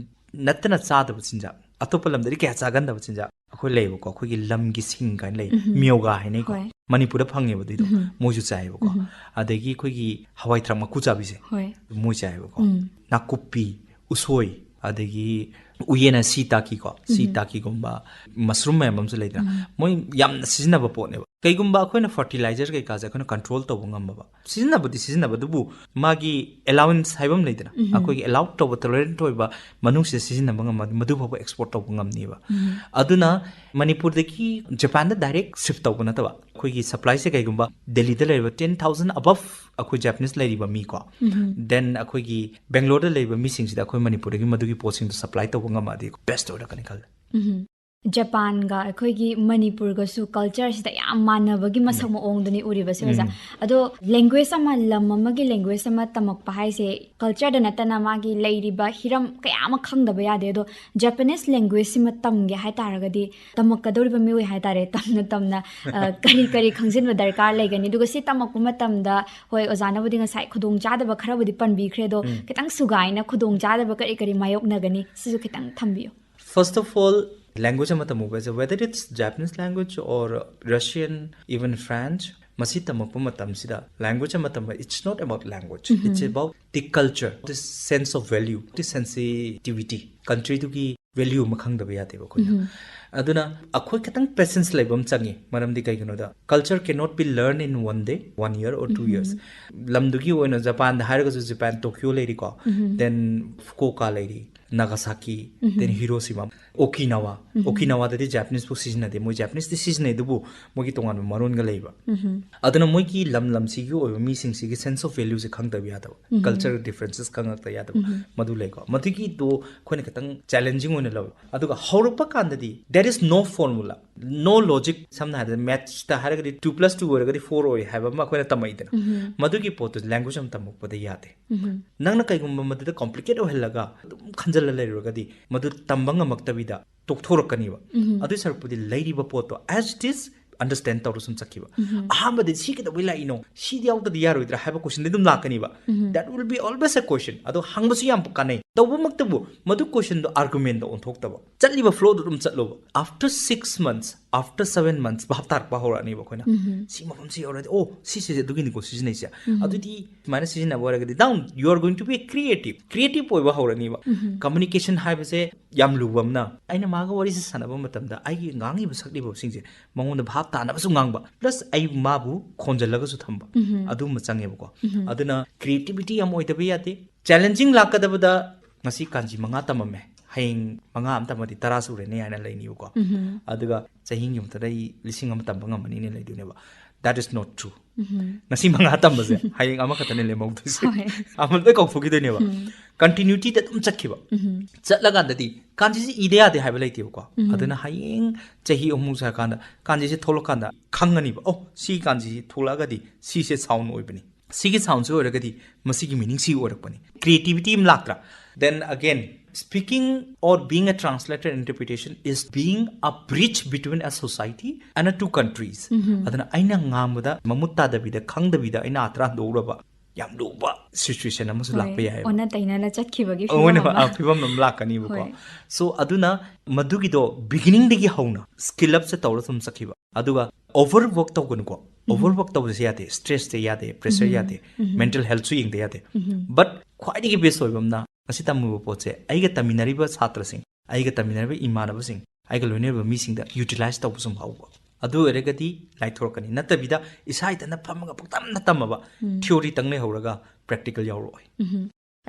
ꯅꯠꯇꯅ ꯆꯥꯗꯕ ꯆꯤꯟꯖꯥꯛ, ꯑꯇꯣꯞꯄ ꯂꯝꯗꯗꯤ ꯀꯌꯥ ꯆꯥꯒꯟꯗꯕ ꯆꯤꯟꯖꯥꯛ ꯑꯩꯈꯣꯏ ꯂꯩꯌꯦꯕꯀꯣ꯫ ꯑꯩꯈꯣꯏꯒꯤ ꯂꯝꯒꯤ ꯁꯤꯡ ꯀꯥꯏꯅ ꯂꯩ, ꯃꯤꯌꯣꯒꯥ ꯍꯥꯏꯅꯩꯀꯣ꯫ ꯍꯣꯏ꯫ ꯃꯅꯤꯄꯨꯔꯗ ꯐꯪꯉꯦꯕ ꯑꯗꯨꯏꯗꯣ, ꯃꯣꯏꯁꯨ ꯆꯥꯏꯌꯦꯕꯀꯣ꯫ ꯑꯗꯒꯤ ꯑꯩꯈꯣꯏꯒꯤ ꯍꯋꯥꯏ ꯊꯔꯥꯛ ꯃꯀꯨ ꯆꯥꯕꯤꯁꯦ, ꯍꯣꯏ꯫ ꯃꯣꯏ ꯆꯥꯏꯌꯦꯕꯀꯣ꯫ ꯎꯝ꯫ ꯅꯥꯀꯨꯞꯄꯤ, ꯎꯁꯣꯏ, ꯑꯗꯒꯤ ꯎꯌꯦꯟ ꯁꯤꯇꯥꯀꯤꯀꯣ, ꯁꯤꯇꯥꯀꯤꯒꯨꯝꯕ, mushroom ꯃꯌꯥꯝ ꯑꯃꯁꯨ ꯂꯩꯗꯅ, ꯃꯣꯏ ꯌꯥꯝꯅ ꯁꯤꯖꯤꯟꯅꯕ ꯄꯣꯠꯅꯦꯕ꯫ ꯀꯩꯒꯨꯝꯕ ꯑꯩꯈꯣꯏꯅ fertilizer ꯀꯩꯀꯥꯁꯦ ꯑꯩꯈꯣꯏꯅ control ꯇꯧꯕ ꯉꯝꯃꯕ, ꯁꯤꯖꯤꯟꯅꯕꯗꯤ ꯁꯤꯖꯤꯟꯅꯕ, ꯑꯗꯨꯕꯨ ꯃꯥꯒꯤ allowance ꯍꯥꯏꯕ ꯑꯃ ꯂꯩꯗꯅ, ꯑꯩꯈꯣꯏꯒꯤ allow ꯇꯧꯕ, tolerant ꯑꯣꯏꯕ ꯃꯅꯨꯡꯁꯤꯗ ꯁꯤꯖꯤꯟꯅꯕ ꯉꯝꯃꯗꯤ, ꯃꯗꯨ ꯐꯥꯎꯕ export ꯇꯧꯕ ꯉꯝꯅꯤꯕ꯫ ꯑꯗꯨꯅ ꯃꯅꯤꯄꯨꯔꯗꯒꯤ ꯖꯄꯥꯟꯗ direct ship ꯇꯧꯕ ꯅꯠꯇꯕ, ꯑꯩꯈꯣꯏꯒꯤ supply ꯁꯦ ꯀꯩꯒꯨꯝꯕ ꯗꯦꯜꯂꯤꯗ ꯂꯩꯔꯤꯕ ten thousand above ꯑꯩꯈꯣꯏ Japanese ꯂꯩꯔꯤꯕ ꯃꯤꯀꯣ, then ꯑꯩꯈꯣꯏꯒꯤ ꯕꯦꯡꯒ꯭ꯂꯣꯔꯗ ꯂꯩꯔꯤꯕ ꯃꯤꯁꯤꯡꯁꯤꯗ ꯑꯩꯈꯣꯏ ꯃꯅꯤꯄꯨꯔꯗꯒꯤ ꯃꯗꯨꯒꯤ ꯄꯣꯠꯁꯤꯡꯗꯣ supply ꯇꯧꯕ ꯉꯝꯃꯗꯤ best ꯑꯣꯏꯔꯛꯀꯅꯤ ꯈꯜꯂꯦ꯫ ꯖꯄꯥꯟꯒ ꯑꯩꯈꯣꯏꯒꯤ ꯃꯅꯤꯄꯨꯔꯒꯁꯨ culture ꯁꯤꯗ ꯌꯥꯝ ꯃꯥꯟꯅꯕꯒꯤ ꯃꯁꯛ ꯃꯑꯣꯡꯗꯨꯅꯤ ꯎꯔꯤꯕꯁꯦ, ꯑꯣꯖꯥ꯫ ꯑꯗꯣ language ꯑꯃ, ꯂꯝ ꯑꯃꯒꯤ language ꯑꯃ ꯇꯝꯃꯛꯄ ꯍꯥꯏꯁꯦ, culture ꯗ ꯅꯠꯇꯅ ꯃꯥꯒꯤ ꯂꯩꯔꯤꯕ ꯍꯤꯔꯝ ꯀꯌꯥ ꯑꯃ ꯈꯪꯗꯕ ꯌꯥꯗꯦ꯫ ꯑꯗꯣ Japanese language ꯁꯤꯃ ꯇꯝꯒꯦ ꯍꯥꯏ ꯇꯥꯔꯒꯗꯤ, ꯇꯝꯃꯛꯀꯗꯧꯔꯤꯕ ꯃꯤꯑꯣꯏ ꯍꯥꯏ ꯇꯥꯔꯦ, ꯇꯝꯅ ꯇꯝꯅ, ꯑ, ꯀꯔꯤ ꯀꯔꯤ ꯈꯪꯖꯤꯟꯕ ꯗꯔꯀꯥꯔ ꯂꯩꯒꯅꯤ? ꯑꯗꯨꯒ ꯁꯤ ꯇꯝꯃꯛꯄ ꯃꯇꯝꯗ, ꯍꯣꯏ, ꯑꯣꯖꯥꯅꯕꯨꯗꯤ ꯉꯁꯥꯏ ꯈꯨꯗꯣꯡꯆꯥꯗꯕ ꯈꯔꯕꯨꯗꯤ ꯄꯟꯕꯤꯈ꯭ꯔꯦ, ꯑꯗꯣ ꯈꯤꯇꯪ ꯁꯨꯒꯥꯏꯅ ꯈꯨꯗꯣꯡꯆꯥꯗꯕ ꯀꯔꯤ ꯀꯔꯤ ꯃꯥꯌꯣꯛꯅꯒꯅꯤ, ꯁꯤꯁꯨ ꯈꯤꯇꯪ ꯊꯝꯕꯤꯌꯨ꯫ First of all, language ꯑꯃ ꯇꯝꯃꯨꯕ ꯍꯥꯏꯁꯦ, whether it's Japanese language or Russian, even French, ꯃꯁꯤ ꯇꯝꯃꯛꯄ ꯃꯇꯝꯁꯤꯗ language ꯑꯃ ꯇꯝꯕ, it's not about language, it's about the culture, the sense of value, the sensitivity, country ꯗꯨꯒꯤ value ꯑꯃ ꯈꯪꯗꯕ ꯌꯥꯗꯦꯕ ꯑꯩꯈꯣꯏꯅ꯫ ꯑꯗꯨꯅ ꯑꯩꯈꯣꯏ ꯈꯤꯇꯪ patience ꯂꯩꯕ ꯑꯃ ꯆꯪꯉꯤ꯫ ꯃꯔꯝꯗꯤ ꯀꯩꯒꯤꯅꯣꯗ, culture cannot be learned in one day, one year or two years. ꯂꯝꯗꯨꯒꯤ ꯑꯣꯏꯅ ꯖꯄꯥꯟꯗ ꯍꯥꯏꯔꯒꯁꯨ, ꯖꯄꯥꯟ ꯇꯣꯀꯤꯌꯣ ꯂꯩꯔꯤꯀꯣ, then ꯐꯨꯀꯣꯀꯥ ꯂꯩꯔꯤ, ꯅꯥꯒꯥꯁꯥꯀꯤ, then ꯍꯤꯔꯣꯁꯤꯃꯥ, ꯑꯣꯀꯤꯅꯥꯋꯥ꯫ ꯑꯣꯀꯤꯅꯥꯋꯥꯗꯗꯤ Japanese ꯐꯥꯎ ꯁꯤꯖꯤꯟꯅꯗꯦ, ꯃꯣꯏ Japanese ꯇꯤ ꯁꯤꯖꯤꯟꯅꯩ, ꯑꯗꯨꯕꯨ ꯃꯣꯏꯒꯤ ꯇꯣꯉꯥꯟꯕ ꯃꯔꯣꯟꯒ ꯂꯩꯕ꯫ ꯑꯗꯨꯅ ꯃꯣꯏꯒꯤ ꯂꯝ ꯂꯝꯁꯤꯒꯤ ꯑꯣꯏꯕ ꯃꯤꯁꯤꯡꯁꯤꯒꯤ sense of value ꯁꯦ ꯈꯪꯗꯕ ꯌꯥꯗꯕ, cultural differences ꯈꯪꯉꯛꯇ ꯌꯥꯗꯕ, ꯃꯗꯨ ꯂꯩꯀꯣ꯫ ꯃꯗꯨꯒꯤꯗꯣ ꯑꯩꯈꯣꯏꯅ ꯈꯤꯇꯪ challenging ꯑꯣꯏꯅ ꯂꯧꯋꯦ꯫ ꯑꯗꯨꯒ ꯍꯧꯔꯛꯄ ꯀꯥꯟꯗꯗꯤ there is no formula꯫ No logic, ꯁꯝꯅ ꯍꯥꯏꯔꯕꯗ ꯃꯦꯠꯁꯇ ꯍꯥꯏꯔꯒꯗꯤ two plus two ꯑꯣꯏꯔꯒꯗꯤ four ꯑꯣꯏ ꯍꯥꯏꯕ ꯑꯃ ꯑꯩꯈꯣꯏꯅ ꯇꯝꯃꯛꯏꯗꯅ, ꯃꯗꯨꯒꯤ ꯄꯣꯠꯇꯨ language ꯑꯃ ꯇꯝꯃꯛꯄꯗ ꯌꯥꯗꯦ. ꯅꯪꯅ ꯀꯩꯒꯨꯝꯕ ꯃꯗꯨꯗ complicate ꯑꯣꯏꯍꯜꯂꯒ ꯑꯗꯨꯝ ꯈꯟꯖꯜꯂ ꯂꯩꯔꯨꯔꯒꯗꯤ ꯃꯗꯨ ꯇꯝꯕ ꯉꯝꯃꯛꯇꯕꯤꯗ ꯇꯣꯛꯊꯣꯔꯛꯀꯅꯤꯕ. ꯑꯗꯨꯏ ꯁꯔꯨꯛꯄꯨꯗꯤ ꯂꯩꯔꯤꯕ ꯄꯣꯠꯇꯣ as it is understand ꯇꯧꯔ ꯁꯨꯝ ꯆꯠꯈꯤꯕ. ꯑꯍꯥꯟꯕꯗꯤ ꯁꯤ ꯀꯩꯗꯧꯕꯩ ꯂꯥꯛꯏꯅꯣ, ꯁꯤꯗꯤ ꯌꯥꯎꯗꯗꯤ ꯌꯥꯔꯣꯏꯗ꯭ꯔꯥ ꯍꯥꯏꯕ question ꯑꯗꯨꯝ ꯂꯥꯛꯀꯅꯤꯕ. That will be always a question. ꯑꯗꯣ ꯍꯪꯕꯁꯨ ꯌꯥꯝ ꯀꯥꯟꯅꯩ. ꯇꯧꯕꯃꯛꯇꯕꯨ ꯃꯗꯨ questionꯗꯣ argumentꯗ ꯑꯣꯟꯊꯣꯛꯇꯕ, ꯆꯠꯂꯤꯕ flowꯗꯣ ꯑꯗꯨꯝ ꯆꯠꯂꯣꯕ. After six months, after seven months, ꯚꯥꯞ ꯇꯥꯔꯛꯄ ꯍꯧꯔꯛꯑꯅꯤꯕ ꯑꯩꯈꯣꯏꯅ. ꯁꯤ ꯃꯐꯝꯁꯤ ꯌꯧꯔꯗꯤ, "ꯑꯣ, ꯁꯤꯁꯦ ꯑꯗꯨꯒꯤꯅꯤꯀꯣ ꯁꯤꯖꯤꯟꯅꯩꯁꯦ." ꯑꯗꯨꯗꯤ ꯁꯨꯃꯥꯏꯅ ꯁꯤꯖꯤꯟꯅꯕ ꯑꯣꯏꯔꯒꯗꯤ, now you are going to be creative. Creative ꯑꯣꯏꯕ ꯍꯧꯔꯅꯤꯕ. Communication ꯍꯥꯏꯕꯁꯦ ꯌꯥꯝ ꯂꯨꯕ ꯑꯃꯅ, ꯑꯩꯅ ꯃꯥꯒ ꯋꯥꯔꯤꯁꯦ ꯁꯥꯟꯅꯕ ꯃꯇꯝꯗ ꯑꯩꯒꯤ ꯉꯥꯡꯉꯤꯕ ꯁꯛꯂꯤꯕꯁꯤꯡꯁꯦ ꯃꯉꯣꯟꯗ ꯚꯥꯞ ꯇꯥꯅꯕꯁꯨ ꯉꯥꯡꯕ, plus ꯑꯩ ꯃꯥꯕꯨ ꯈꯣꯟꯖꯜꯂꯒꯁꯨ ꯊꯝꯕ, ꯑꯗꯨꯝꯕ ꯆꯪꯉꯦꯕꯀꯣ. ꯑꯗꯨꯅ creativity ꯌꯥꯝ ꯑꯣꯏꯗꯕ ꯌꯥꯗꯦ. Challenging ꯂꯥꯛꯀꯗꯕꯗ, ꯉꯁꯤ ꯀꯥꯟꯖꯤ ꯃꯉꯥ ꯇꯝꯃꯝꯃꯦ, ꯍꯌꯦꯡ ꯃꯉꯥ ꯑꯃ ꯇꯝꯃꯗꯤ ꯇꯔꯥ ꯁꯨꯔꯦꯅꯦ ꯍꯥꯏꯅ ꯂꯩꯅꯤꯕꯀꯣ. ꯑꯗꯨꯒ ꯆꯍꯤ ꯑꯃꯒꯤ ꯃꯊꯛꯇ ꯑꯩ ꯂꯤꯁꯤꯡ ꯑꯃ ꯇꯝꯕ ꯉꯝꯃꯅꯤꯅ ꯂꯩꯗꯣꯏꯅꯦꯕ. That is not true. ꯉꯁꯤ ꯃꯉꯥ ꯇꯝꯕꯁꯦ ꯍꯌꯦꯡ ꯑꯃꯈꯛꯇꯅꯦ ꯂꯦꯝꯍꯧꯗꯣꯏꯁꯦ. ꯍꯣꯏ. ꯑꯃ ꯂꯣꯏ ꯀꯥꯎꯊꯣꯛꯈꯤꯗꯣꯏꯅꯦꯕ. Continuityꯗ ꯑꯗꯨꯝ ꯆꯠꯈꯤꯕ. ꯆꯠꯂꯀꯥꯟꯗꯗꯤ ꯀꯥꯟꯖꯤꯁꯤ ꯏꯗ ꯌꯥꯗꯦ ꯍꯥꯏꯕ ꯂꯩꯇꯦꯕꯀꯣ. ꯑꯗꯨꯅ ꯍꯌꯦꯡ ꯆꯍꯤ ꯑꯍꯨꯝꯃꯨꯛ ꯁꯥꯔꯀꯥꯟꯗ ꯀꯥꯟꯖꯤꯁꯦ ꯊꯣꯛꯂꯛꯀꯥꯟꯗ ꯈꯪꯉꯅꯤꯕ, "ꯑꯣ, ꯁꯤ ꯀꯥꯟꯖꯤꯁꯤ ꯊꯣꯛꯂꯛꯑꯒꯗꯤ ꯁꯤꯁꯦ sound ꯑꯣꯏꯕꯅꯤ, ꯁꯤꯒꯤ soundꯁꯤ ꯑꯣꯏꯔꯒꯗꯤ ꯃꯁꯤꯒꯤ meaning ꯁꯤ ꯑꯣꯏꯔꯛꯄꯅꯤ." Creativity ꯑꯃ ꯂꯥꯛꯇ꯭ꯔꯥ? Then again, speaking or being a translator, interpretation is being a bridge between a society and a two countries. ꯑꯗꯨꯅ ꯑꯩꯅ ꯉꯥꯡꯕꯗ ꯃꯃꯨꯠ ꯇꯥꯗꯕꯤꯗ, ꯈꯪꯗꯕꯤꯗ ꯑꯩꯅ ꯑꯥ ꯇꯔꯥ ꯍꯟꯗꯣꯛꯎꯔꯕ, ꯌꯥꯝ ꯂꯨꯕ situation ꯑꯃꯁꯨ ꯂꯥꯛꯄ ꯌꯥꯏꯌꯦꯕ. ꯑꯣꯟꯅ ꯇꯩꯅꯅ ꯆꯠꯈꯤꯕꯒꯤ ꯑꯣꯏꯅ ꯐꯤꯕꯝ ꯑꯃ. ꯐꯤꯕꯝ ꯑꯃ ꯂꯥꯛꯀꯅꯤꯕꯀꯣ. ꯍꯣꯏ. So ꯑꯗꯨꯅ ꯃꯗꯨꯒꯤꯗꯣ beginningꯗꯒꯤ ꯍꯧꯅ skill upꯁꯦ ꯇꯧꯔ ꯁꯨꯝ ꯆꯠꯈꯤꯕ. ꯑꯗꯨꯒ overwork ꯇꯧꯒꯅꯨꯀꯣ. Overwork ꯇꯧꯕꯁꯦ ꯌꯥꯗꯦ. Stressꯁꯦ ꯌꯥꯗꯦ, pressure ꯌꯥꯗꯦ, mental healthꯁꯨ ꯌꯦꯡꯗ ꯌꯥꯗꯦ. But ꯈ꯭ꯋꯥꯏꯗꯒꯤ best ꯑꯣꯏꯕ ꯑꯃꯅ, ꯉꯁꯤ ꯇꯝꯃꯨꯕ ꯄꯣꯠꯁꯦ ꯑꯩꯒ ꯇꯝꯃꯤꯟꯅꯔꯤꯕ ꯁꯥꯇ꯭ꯔꯁꯤꯡ, ꯑꯩꯒ ꯇꯝꯃꯤꯟꯅꯔꯤꯕ ꯏꯃꯥꯟꯅꯕꯁꯤꯡ, ꯑꯩꯒ ꯂꯣꯏꯅꯔꯤꯕ ꯃꯤꯁꯤꯡꯗ utilize ꯇꯧꯕ ꯁꯨꯝ ꯍꯧꯕ꯫ ꯑꯗꯨ ꯑꯣꯏꯔꯒꯗꯤ ꯂꯥꯏꯊꯣꯔꯛꯀꯅꯤ꯫ ꯅꯠꯇꯕꯤꯗ ꯏꯁꯥ ꯏꯊꯟꯇ ꯐꯝꯃꯒ ꯄꯪꯇꯝꯗ ꯇꯝꯃꯕ, theory ꯇꯪ ꯂꯩꯍꯧꯔꯒ practical ꯌꯥꯎꯔꯛꯑꯣꯏ꯫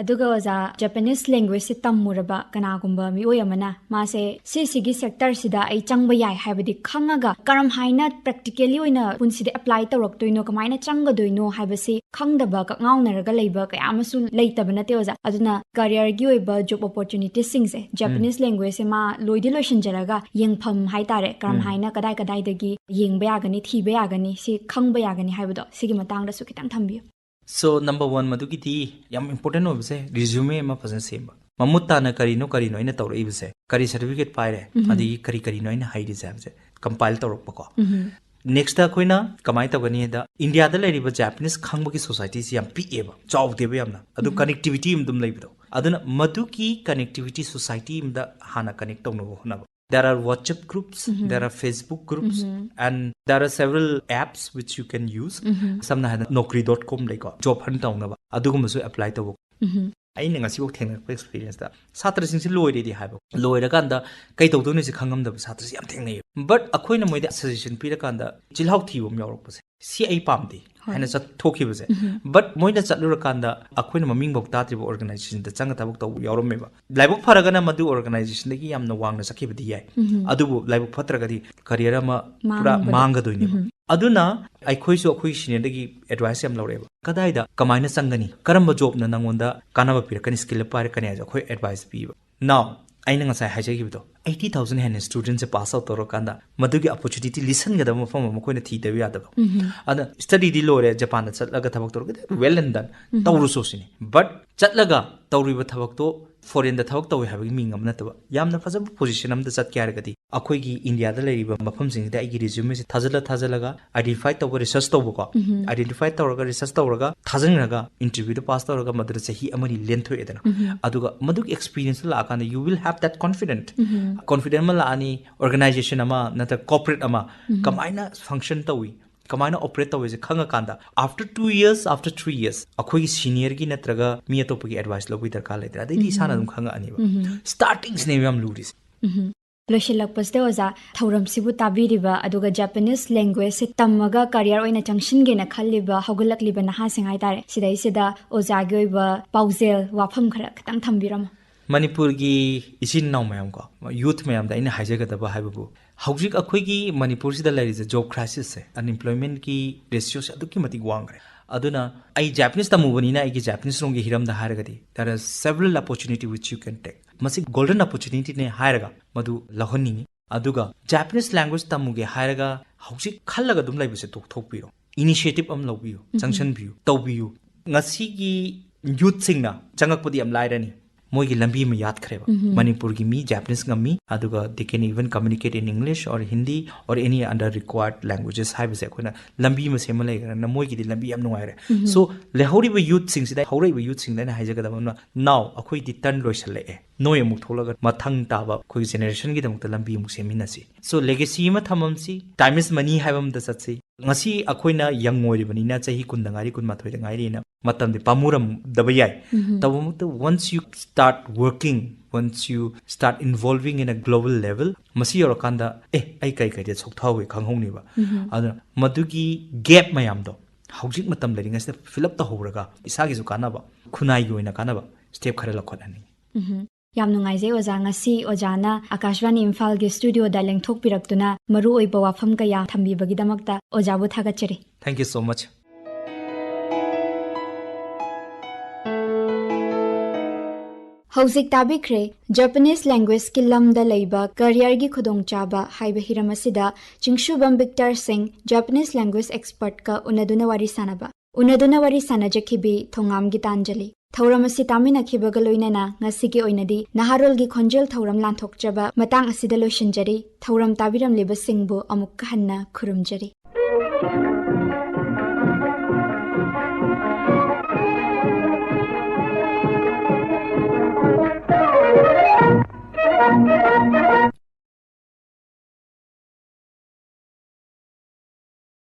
ꯑꯗꯨꯒ ꯑꯣꯖꯥ, Japanese languageꯁꯦ ꯇꯝꯃꯨꯔꯕ ꯀꯅꯥꯒꯨꯝꯕ ꯃꯤꯑꯣꯏ ꯑꯃꯅ ꯃꯥꯁꯦ ꯁꯤꯁꯤꯒꯤ sectorꯁꯤꯗ ꯑꯩ ꯆꯪꯕ ꯌꯥꯏ ꯍꯥꯏꯕꯗꯤ ꯈꯪꯉꯒ ꯀꯔꯝ ꯍꯥꯏꯅ practically ꯑꯣꯏꯅ ꯄꯨꯟꯁꯤꯗ apply ꯇꯧꯔꯛꯇꯣꯏꯅꯣ, ꯀꯃꯥꯏꯅ ꯆꯪꯒꯗꯣꯏꯅꯣ ꯍꯥꯏꯕꯁꯤ ꯈꯪꯗꯕ, ꯀꯛꯉꯥꯎꯅꯔꯒ ꯂꯩꯕ ꯀꯌꯥ ꯑꯃꯁꯨ ꯂꯩꯇꯕ ꯅꯠꯇꯦ ꯑꯣꯖꯥ꯫ ꯑꯗꯨꯅ careerꯒꯤ ꯑꯣꯏꯕ job opportunitiesꯁꯤꯡꯁꯦ Japanese languagetweꯁꯦ ꯃꯥ ꯂꯣꯏꯗꯤ ꯂꯣꯏꯁꯤꯟꯖꯔꯒ ꯌꯦꯡꯐꯝ ꯍꯥꯏꯇꯥꯔꯦ, ꯀꯔꯝ ꯍꯥꯏꯅ ꯀꯗꯥꯏ ꯀꯗꯥꯏꯗꯒꯤ ꯌꯦꯡꯕ ꯌꯥꯒꯅꯤ, ꯊꯤꯕ ꯌꯥꯒꯅꯤ, ꯁꯤ ꯈꯪꯕ ꯌꯥꯒꯅꯤ ꯍꯥꯏꯕꯗꯣ ꯁꯤꯒꯤ ꯃꯇꯥꯡꯗꯁꯨ ꯈꯤꯇꯪ ꯊꯝꯕꯤꯌꯨ꯫ So number one, ꯃꯗꯨꯒꯤꯗꯤ ꯌꯥꯝ important ꯑꯣꯏꯕꯁꯦ resume ꯑꯃ ꯐꯖꯅ ꯁꯦꯝꯕ꯫ ꯃꯃꯨꯠ ꯇꯥꯅ ꯀꯔꯤꯅꯣ ꯀꯔꯤꯅꯣ ꯑꯩꯅ ꯇꯧꯔꯛꯏꯕꯁꯦ, ꯀꯔꯤ certificate ꯄꯥꯏꯔꯦ, ꯑꯗꯒꯤ ꯀꯔꯤ ꯀꯔꯤꯅꯣ ꯑꯩꯅ ꯍꯩꯔꯤꯁꯦ ꯍꯥꯏꯕꯁꯦ compile ꯇꯧꯔꯛꯄꯀꯣ꯫ Nextꯇ ꯑꯩꯈꯣꯏꯅ ꯀꯃꯥꯏꯅ ꯇꯧꯒꯅꯤ ꯍꯥꯏꯗ, ꯏꯟꯗꯤꯌꯥꯗ ꯂꯩꯔꯤꯕ Japanese ꯈꯪꯕꯒꯤ societyꯁꯤ ꯌꯥꯝ ꯄꯤꯛꯑꯦꯕ, ꯆꯥꯎꯗꯦꯕ ꯌꯥꯝꯅ꯫ ꯑꯗꯨ connectivity ꯑꯃ ꯑꯗꯨꯝ ꯂꯩꯕꯗꯣ, ꯑꯗꯨꯅ ꯃꯗꯨꯒꯤ connectivity society ꯑꯃꯗ ꯍꯥꯟꯅ connect ꯇꯧꯅꯕ ꯍꯣꯠꯅꯕ꯫ There are WhatsApp groups, there are Facebook groups, and there are several apps which you can use. ꯁꯝꯅ ꯍꯥꯏꯔꯕꯗ Naukri dot com ꯂꯩꯀꯣ, job hunt ꯇꯧꯅꯕ, ꯑꯗꯨꯒꯨꯝꯕꯁꯨ apply ꯇꯧꯕ꯫ ꯑꯩꯅ ꯉꯁꯤꯐꯥꯎ ꯊꯦꯡꯅꯔꯛꯄ experienceꯇ ꯁꯥꯇ꯭ꯔꯁꯤꯡꯁꯤ ꯂꯣꯏꯔꯦꯗꯤ ꯍꯥꯏꯕ, ꯂꯣꯏꯔꯀꯥꯟꯗ ꯀꯩ ꯇꯧꯗꯣꯏꯅꯣꯁꯦ ꯈꯪꯉꯝꯗꯕ ꯁꯥꯇ꯭ꯔꯁꯤ ꯌꯥꯝ ꯊꯦꯡꯅꯩꯌꯦ꯫ But ꯑꯩꯈꯣꯏꯅ ꯃꯣꯏꯗ suggestion ꯄꯤꯔꯀꯥꯟꯗ ꯆꯤꯜꯍꯥꯎ ꯊꯤꯕ ꯑꯃ ꯌꯥꯎꯔꯛꯄꯁꯦ, ꯁꯤ ꯑꯩ ꯄꯥꯝꯗꯦ ꯍꯥꯏꯅ ꯆꯠꯊꯣꯛꯈꯤꯕꯁꯦ꯫ But ꯃꯣꯏꯅ ꯆꯠꯂꯨꯔꯀꯥꯟꯗ ꯑꯩꯈꯣꯏꯅ ꯃꯃꯤꯡꯐꯥꯎ ꯇꯥꯗ꯭ꯔꯤꯕ organizationꯗ ꯆꯪꯉ ꯊꯕꯛ ꯇꯧꯕ ꯌꯥꯎꯔꯝꯃꯦꯕ꯫ ꯂꯥꯏꯕꯛ ꯐꯔꯒꯅ ꯃꯗꯨ organizationꯗꯒꯤ ꯌꯥꯝꯅ ꯋꯥꯡꯅ ꯆꯠꯈꯤꯕꯗꯤ ꯌꯥꯏ, ꯑꯗꯨꯕꯨ ꯂꯥꯏꯕꯛ ꯐꯠꯇ꯭ꯔꯒꯗꯤ career ꯑꯃ ꯄꯨꯔꯥ ꯃꯥꯡꯕꯗꯣ꯫ ꯃꯥꯡꯒꯗꯣꯏꯅꯦꯕ꯫ ꯑꯗꯨꯅ ꯑꯩꯈꯣꯏꯁꯨ ꯑꯩꯈꯣꯏ seniorꯗꯒꯤ advice ꯌꯥꯝ ꯂꯧꯔꯛꯑꯦꯕ, ꯀꯗꯥꯏꯗ ꯀꯃꯥꯏꯅ ꯆꯪꯒꯅꯤ, ꯀꯔꯝꯕ jobꯅ ꯅꯪꯉꯣꯟꯗ ꯀꯥꯟꯅꯕ ꯄꯤꯔꯛꯀꯅꯤ, skill up ꯄꯥꯏꯔꯛꯀꯅꯤ ꯍꯥꯏꯁꯦ ꯑꯩꯈꯣꯏ advice ꯄꯤꯕ꯫ Now, ꯑꯩꯅ ꯉꯁꯥꯏ ꯍꯥꯏꯖꯈꯤꯕꯗꯣ, eighty thousand ꯍꯦꯟꯅ studentꯁꯦ pass out ꯇꯧꯔꯀꯥꯟꯗ ꯃꯗꯨꯒꯤ opportunity ꯂꯤꯁꯟꯒꯗꯕ ꯃꯐꯝ ꯑꯃ ꯑꯩꯈꯣꯏꯅ ꯊꯤꯗꯕ ꯌꯥꯗꯕ꯫ ꯑꯗ studyꯗꯤ ꯂꯣꯏꯔꯦ, ꯖꯄꯥꯟꯗ ꯆꯠꯂꯒ ꯊꯕꯛ ꯇꯧꯔꯒꯗꯤ well and done, ꯇꯧꯔꯨꯁꯨ ꯁꯤꯅꯤ꯫ But ꯆꯠꯂꯒ ꯇꯧꯔꯤꯕ ꯊꯕꯛꯇꯣ foreignꯗ ꯊꯕꯛ ꯇꯧꯋꯦ ꯍꯥꯏꯕꯒꯤ ꯃꯤꯡ ꯑꯃ ꯅꯠꯇꯕ, ꯌꯥꯝꯅ ꯐꯖꯕ position ꯑꯃꯗ ꯆꯠꯀꯦ ꯍꯥꯏꯔꯒꯗꯤ ꯑꯩꯈꯣꯏꯒꯤ ꯏꯟꯗꯤꯌꯥꯗ ꯂꯩꯔꯤꯕ ꯃꯐꯝꯁꯤꯡꯁꯤꯗ ꯑꯩꯒꯤ resumeꯁꯦ ꯊꯥꯖꯤꯜꯂ ꯊꯥꯖꯤꯜꯂꯒ identify ꯇꯧꯕ, research ꯇꯧꯕꯀꯣ, identify ꯇꯧꯔꯒ research ꯇꯧꯔꯒ ꯊꯥꯖꯤꯟꯈ꯭ꯔꯒ interviewꯗ pass ꯇꯧꯔꯒ ꯃꯗꯨꯗ ꯆꯍꯤ ꯑꯃꯅꯤ ꯂꯦꯟꯊꯣꯛꯑꯦꯗꯅ꯫ ꯑꯗꯨꯒ ꯃꯗꯨꯒꯤ experience ꯂꯥꯛꯑꯀꯥꯟꯗ you will have that confident, confident ꯑꯃ ꯂꯥꯛꯑꯅꯤ, organization ꯑꯃ ꯅꯠꯇ꯭ꯔꯒ corporate ꯑꯃ ꯀꯃꯥꯏꯅ function ꯇꯧꯏ, ꯀꯃꯥꯏꯅ operate ꯇꯧꯏꯁꯦ ꯈꯪꯉꯀꯥꯟꯗ after two years, after three years ꯑꯩꯈꯣꯏꯒꯤ seniorꯒꯤ ꯅꯠꯇ꯭ꯔꯒ ꯃꯤ ꯑꯇꯣꯞꯄꯒꯤ advice ꯂꯧꯕꯒꯤ ꯗꯔꯀꯥꯔ ꯂꯩꯇ꯭ꯔꯦ꯫ ꯑꯗꯩꯗꯤ ꯏꯁꯥꯅ ꯑꯗꯨꯝ ꯈꯪꯉꯛꯑꯅꯤꯕ꯫ Startingꯁꯤꯅꯦꯕ ꯌꯥꯝ ꯂꯨꯔꯤꯁꯦ꯫ ꯂꯣꯏꯁꯤꯜꯂꯛꯄꯁꯤꯗ ꯑꯣꯖꯥ, ꯊꯧꯔꯝꯁꯤꯕꯨ ꯇꯥꯕꯤꯔꯤꯕ ꯑꯗꯨꯒ Japanese languageꯁꯦ ꯇꯝꯃꯒ career ꯑꯣꯏꯅ ꯆꯪꯁꯤꯟꯒꯦꯅ ꯈꯜꯂꯤꯕ ꯍꯧꯒꯠꯂꯛꯂꯤꯕ ꯅꯍꯥꯁꯤꯡ ꯍꯥꯏꯇꯥꯔꯦ, ꯁꯤꯗꯩꯁꯤꯗ ꯑꯣꯖꯥꯒꯤ ꯑꯣꯏꯕ ꯄꯥꯎꯖꯦꯜ, ꯋꯥꯐꯝ ꯈꯔ ꯈꯤꯇꯪ ꯊꯝꯕꯤꯔꯝꯃꯣ꯫ ꯃꯅꯤꯄꯨꯔꯒꯤ ꯏꯆꯤꯟ ꯏꯅꯥꯎ ꯃꯌꯥꯝ ꯀꯣ, youth ꯃꯌꯥꯝꯗ ꯑꯩꯅ ꯍꯥꯏꯖꯒꯗꯕ ꯍꯥꯏꯕꯕꯨ, ꯍꯧꯖꯤꯛ ꯑꯩꯈꯣꯏꯒꯤ ꯃꯅꯤꯄꯨꯔꯁꯤꯗ ꯂꯩꯔꯤꯁꯦ job crisisꯁꯦ, unemploymentꯀꯤ ratioꯁꯦ ꯑꯗꯨꯛꯀꯤ ꯃꯇꯤꯛ ꯋꯥꯡꯈ꯭ꯔꯦ꯫ ꯑꯗꯨꯅ ꯑꯩ Japanese ꯇꯝꯃꯨꯕꯅꯤꯅ ꯑꯩꯒꯤ Japanese ꯂꯣꯟꯒꯤ ꯍꯤꯔꯝꯗ ꯍꯥꯏꯔꯒꯗꯤ, there are several opportunity which you can take. ꯃꯁꯤ golden opportunityꯅꯦ ꯍꯥꯏꯔꯒ ꯃꯗꯨ ꯂꯧꯍꯟꯅꯤꯡꯉꯤ꯫ ꯑꯗꯨꯒ Japanese language ꯇꯝꯃꯨꯒꯦ ꯍꯥꯏꯔꯒ ꯍꯧꯖꯤꯛ ꯈꯜꯂꯒ ꯑꯗꯨꯝ ꯂꯩꯕꯁꯦ ꯇꯣꯛꯊꯣꯛꯄꯤꯔꯣ, initiative ꯑꯃ ꯂꯧꯕꯤꯌꯨ, ꯆꯪꯁꯟꯕꯤꯌꯨ, ꯇꯧꯕꯤꯌꯨ꯫ ꯉꯁꯤꯒꯤ youthꯁꯤꯡꯅ ꯆꯪꯉꯛꯄꯗꯤ ꯌꯥꯝ ꯂꯥꯏꯔꯅꯤ, ꯃꯣꯏꯒꯤ ꯂꯝꯕꯤ ꯑꯃ ꯌꯥꯠꯈ꯭ꯔꯦꯕ꯫ ꯃꯅꯤꯄꯨꯔꯒꯤ ꯃꯤ Japanese ꯉꯝꯃꯤ, ꯑꯗꯨꯒ they can even communicate in English or Hindi or any other required languages ꯍꯥꯏꯕꯁꯦ ꯑꯩꯈꯣꯏꯅ ꯂꯝꯕꯤ ꯑꯃ ꯁꯦꯝꯃ ꯂꯩꯈ꯭ꯔꯅ ꯃꯣꯏꯒꯤꯗꯤ ꯂꯝꯕꯤ ꯌꯥꯝ ꯅꯨꯡꯉꯥꯏꯔꯦ꯫ So ꯂꯩꯍꯧꯔꯤꯕ youthꯁꯤꯡꯁꯤꯗ, ꯍꯧꯔꯛꯏꯕ youthꯁꯤꯡꯗ ꯑꯩꯅ ꯍꯥꯏꯖꯒꯗꯕ ꯑꯃꯅ, now ꯑꯩꯈꯣꯏꯗꯤ turn ꯂꯣꯏꯁꯜꯂꯛꯑꯦ, ꯅꯣꯏ ꯑꯃꯨꯛ ꯊꯣꯛꯂꯒ ꯃꯊꯪ ꯇꯥꯕ ꯑꯩꯈꯣꯏꯒꯤ generationꯒꯤꯗꯃꯛꯇ ꯂꯝꯕꯤ ꯑꯃꯨꯛ ꯁꯦꯝꯃꯤꯟꯅꯁꯤ꯫ So legacy ꯑꯃ ꯊꯝꯃꯝꯁꯤ, time is money ꯍꯥꯏꯕ ꯑꯃꯗ ꯆꯠꯁꯤ꯫ ꯉꯁꯤ ꯑꯩꯈꯣꯏꯅ young ꯑꯣꯏꯔꯤꯕꯅꯤꯅ, ꯆꯍꯤ ꯀꯨꯟꯗ ꯉꯥꯏꯔꯤ, ꯀꯨꯟꯃꯥꯊꯣꯏꯗ ꯉꯥꯏꯔꯤꯅ ꯃꯇꯝꯗꯤ ꯄꯥꯝꯃꯨꯔꯝꯗꯕ ꯌꯥꯏ꯫ ꯇꯧꯕꯃꯛꯇ, once you start working, once you start involving in a global level, ꯃꯁꯤ ꯌꯧꯔꯀꯥꯟꯗ, ꯑꯦ, ꯑꯩ ꯀꯩ ꯀꯩꯗ ꯁꯣꯛꯊꯍꯧꯋꯦ ꯈꯪꯍꯧꯅꯦꯕ꯫ ꯑꯗꯨꯅ ꯃꯗꯨꯒꯤ gap ꯃꯌꯥꯝꯗꯣ ꯍꯧꯖꯤꯛ ꯃꯇꯝ ꯂꯩꯔꯤꯉꯩꯁꯤꯗ fill up ꯇꯧꯍꯧꯔꯒ, ꯏꯁꯥꯒꯤꯁꯨ ꯀꯥꯟꯅꯕ, ꯈꯨꯟꯅꯥꯏꯒꯤ ꯑꯣꯏꯅ ꯀꯥꯟꯅꯕ step ꯈꯔ ꯂꯧꯈꯠꯍꯟꯅꯤꯡꯉꯤ꯫ ꯌꯥꯝ ꯅꯨꯡꯉꯥꯏꯖꯩ ꯑꯣꯖꯥ, ꯉꯁꯤ ꯑꯣꯖꯥꯅ ꯑꯀꯥꯁꯕꯥꯅꯤ ꯏꯝꯐꯥꯜꯒꯤ studioꯗ ꯂꯦꯡꯊꯣꯛꯄꯤꯔꯛꯇꯨꯅ ꯃꯔꯨꯑꯣꯏꯕ ꯋꯥꯐꯝ ꯀꯌꯥ ꯊꯝꯕꯤꯕꯒꯤꯗꯃꯛꯇ ꯑꯣꯖꯥꯕꯨ ꯊꯥꯒꯠꯆꯔꯤ꯫ Thank you so much. ꯍꯧꯖꯤꯛ ꯇꯥꯕꯤꯈ꯭ꯔꯦ, Japanese languageꯀꯤ ꯂꯝꯗ ꯂꯩꯕ careerꯒꯤ ꯈꯨꯗꯣꯡꯆꯥꯕ ꯍꯥꯏꯕ ꯍꯤꯔꯝ ꯑꯁꯤꯗ ꯆꯤꯡꯁꯨꯕꯝ ꯕꯤꯛꯇꯔ ꯁꯤꯡ, Japanese language expertꯀ ꯎꯅꯗꯨꯅ ꯋꯥꯔꯤ ꯁꯥꯅꯕ꯫ ꯎꯅꯗꯨꯅ ꯋꯥꯔꯤ ꯁꯥꯅꯖꯈꯤꯕꯤ ꯊꯣꯉꯥꯝ ꯒꯤꯇꯥꯟꯖꯂꯤ꯫ ꯊꯧꯔꯝ ꯑꯁꯤ ꯇꯥꯃꯤꯟꯅꯈꯤꯕꯒ ꯂꯣꯏꯅꯅ ꯉꯁꯤꯒꯤ ꯑꯣꯏꯅꯗꯤ ꯅꯍꯥꯔꯣꯜꯒꯤ ꯈꯣꯟꯖꯦꯜ ꯊꯧꯔꯝ ꯂꯥꯟꯊꯣꯛꯆꯕ ꯃꯇꯥꯡ ꯑꯁꯤꯗ ꯂꯣꯏꯁꯤꯟꯖꯔꯤ꯫ ꯊꯧꯔꯝ ꯇꯥꯕꯤꯔꯝꯂꯤꯕꯁꯤꯡꯕꯨ ꯑꯃꯨꯛꯀ ꯍꯟꯅ ꯈꯨꯔꯨꯝꯖꯔꯤ꯫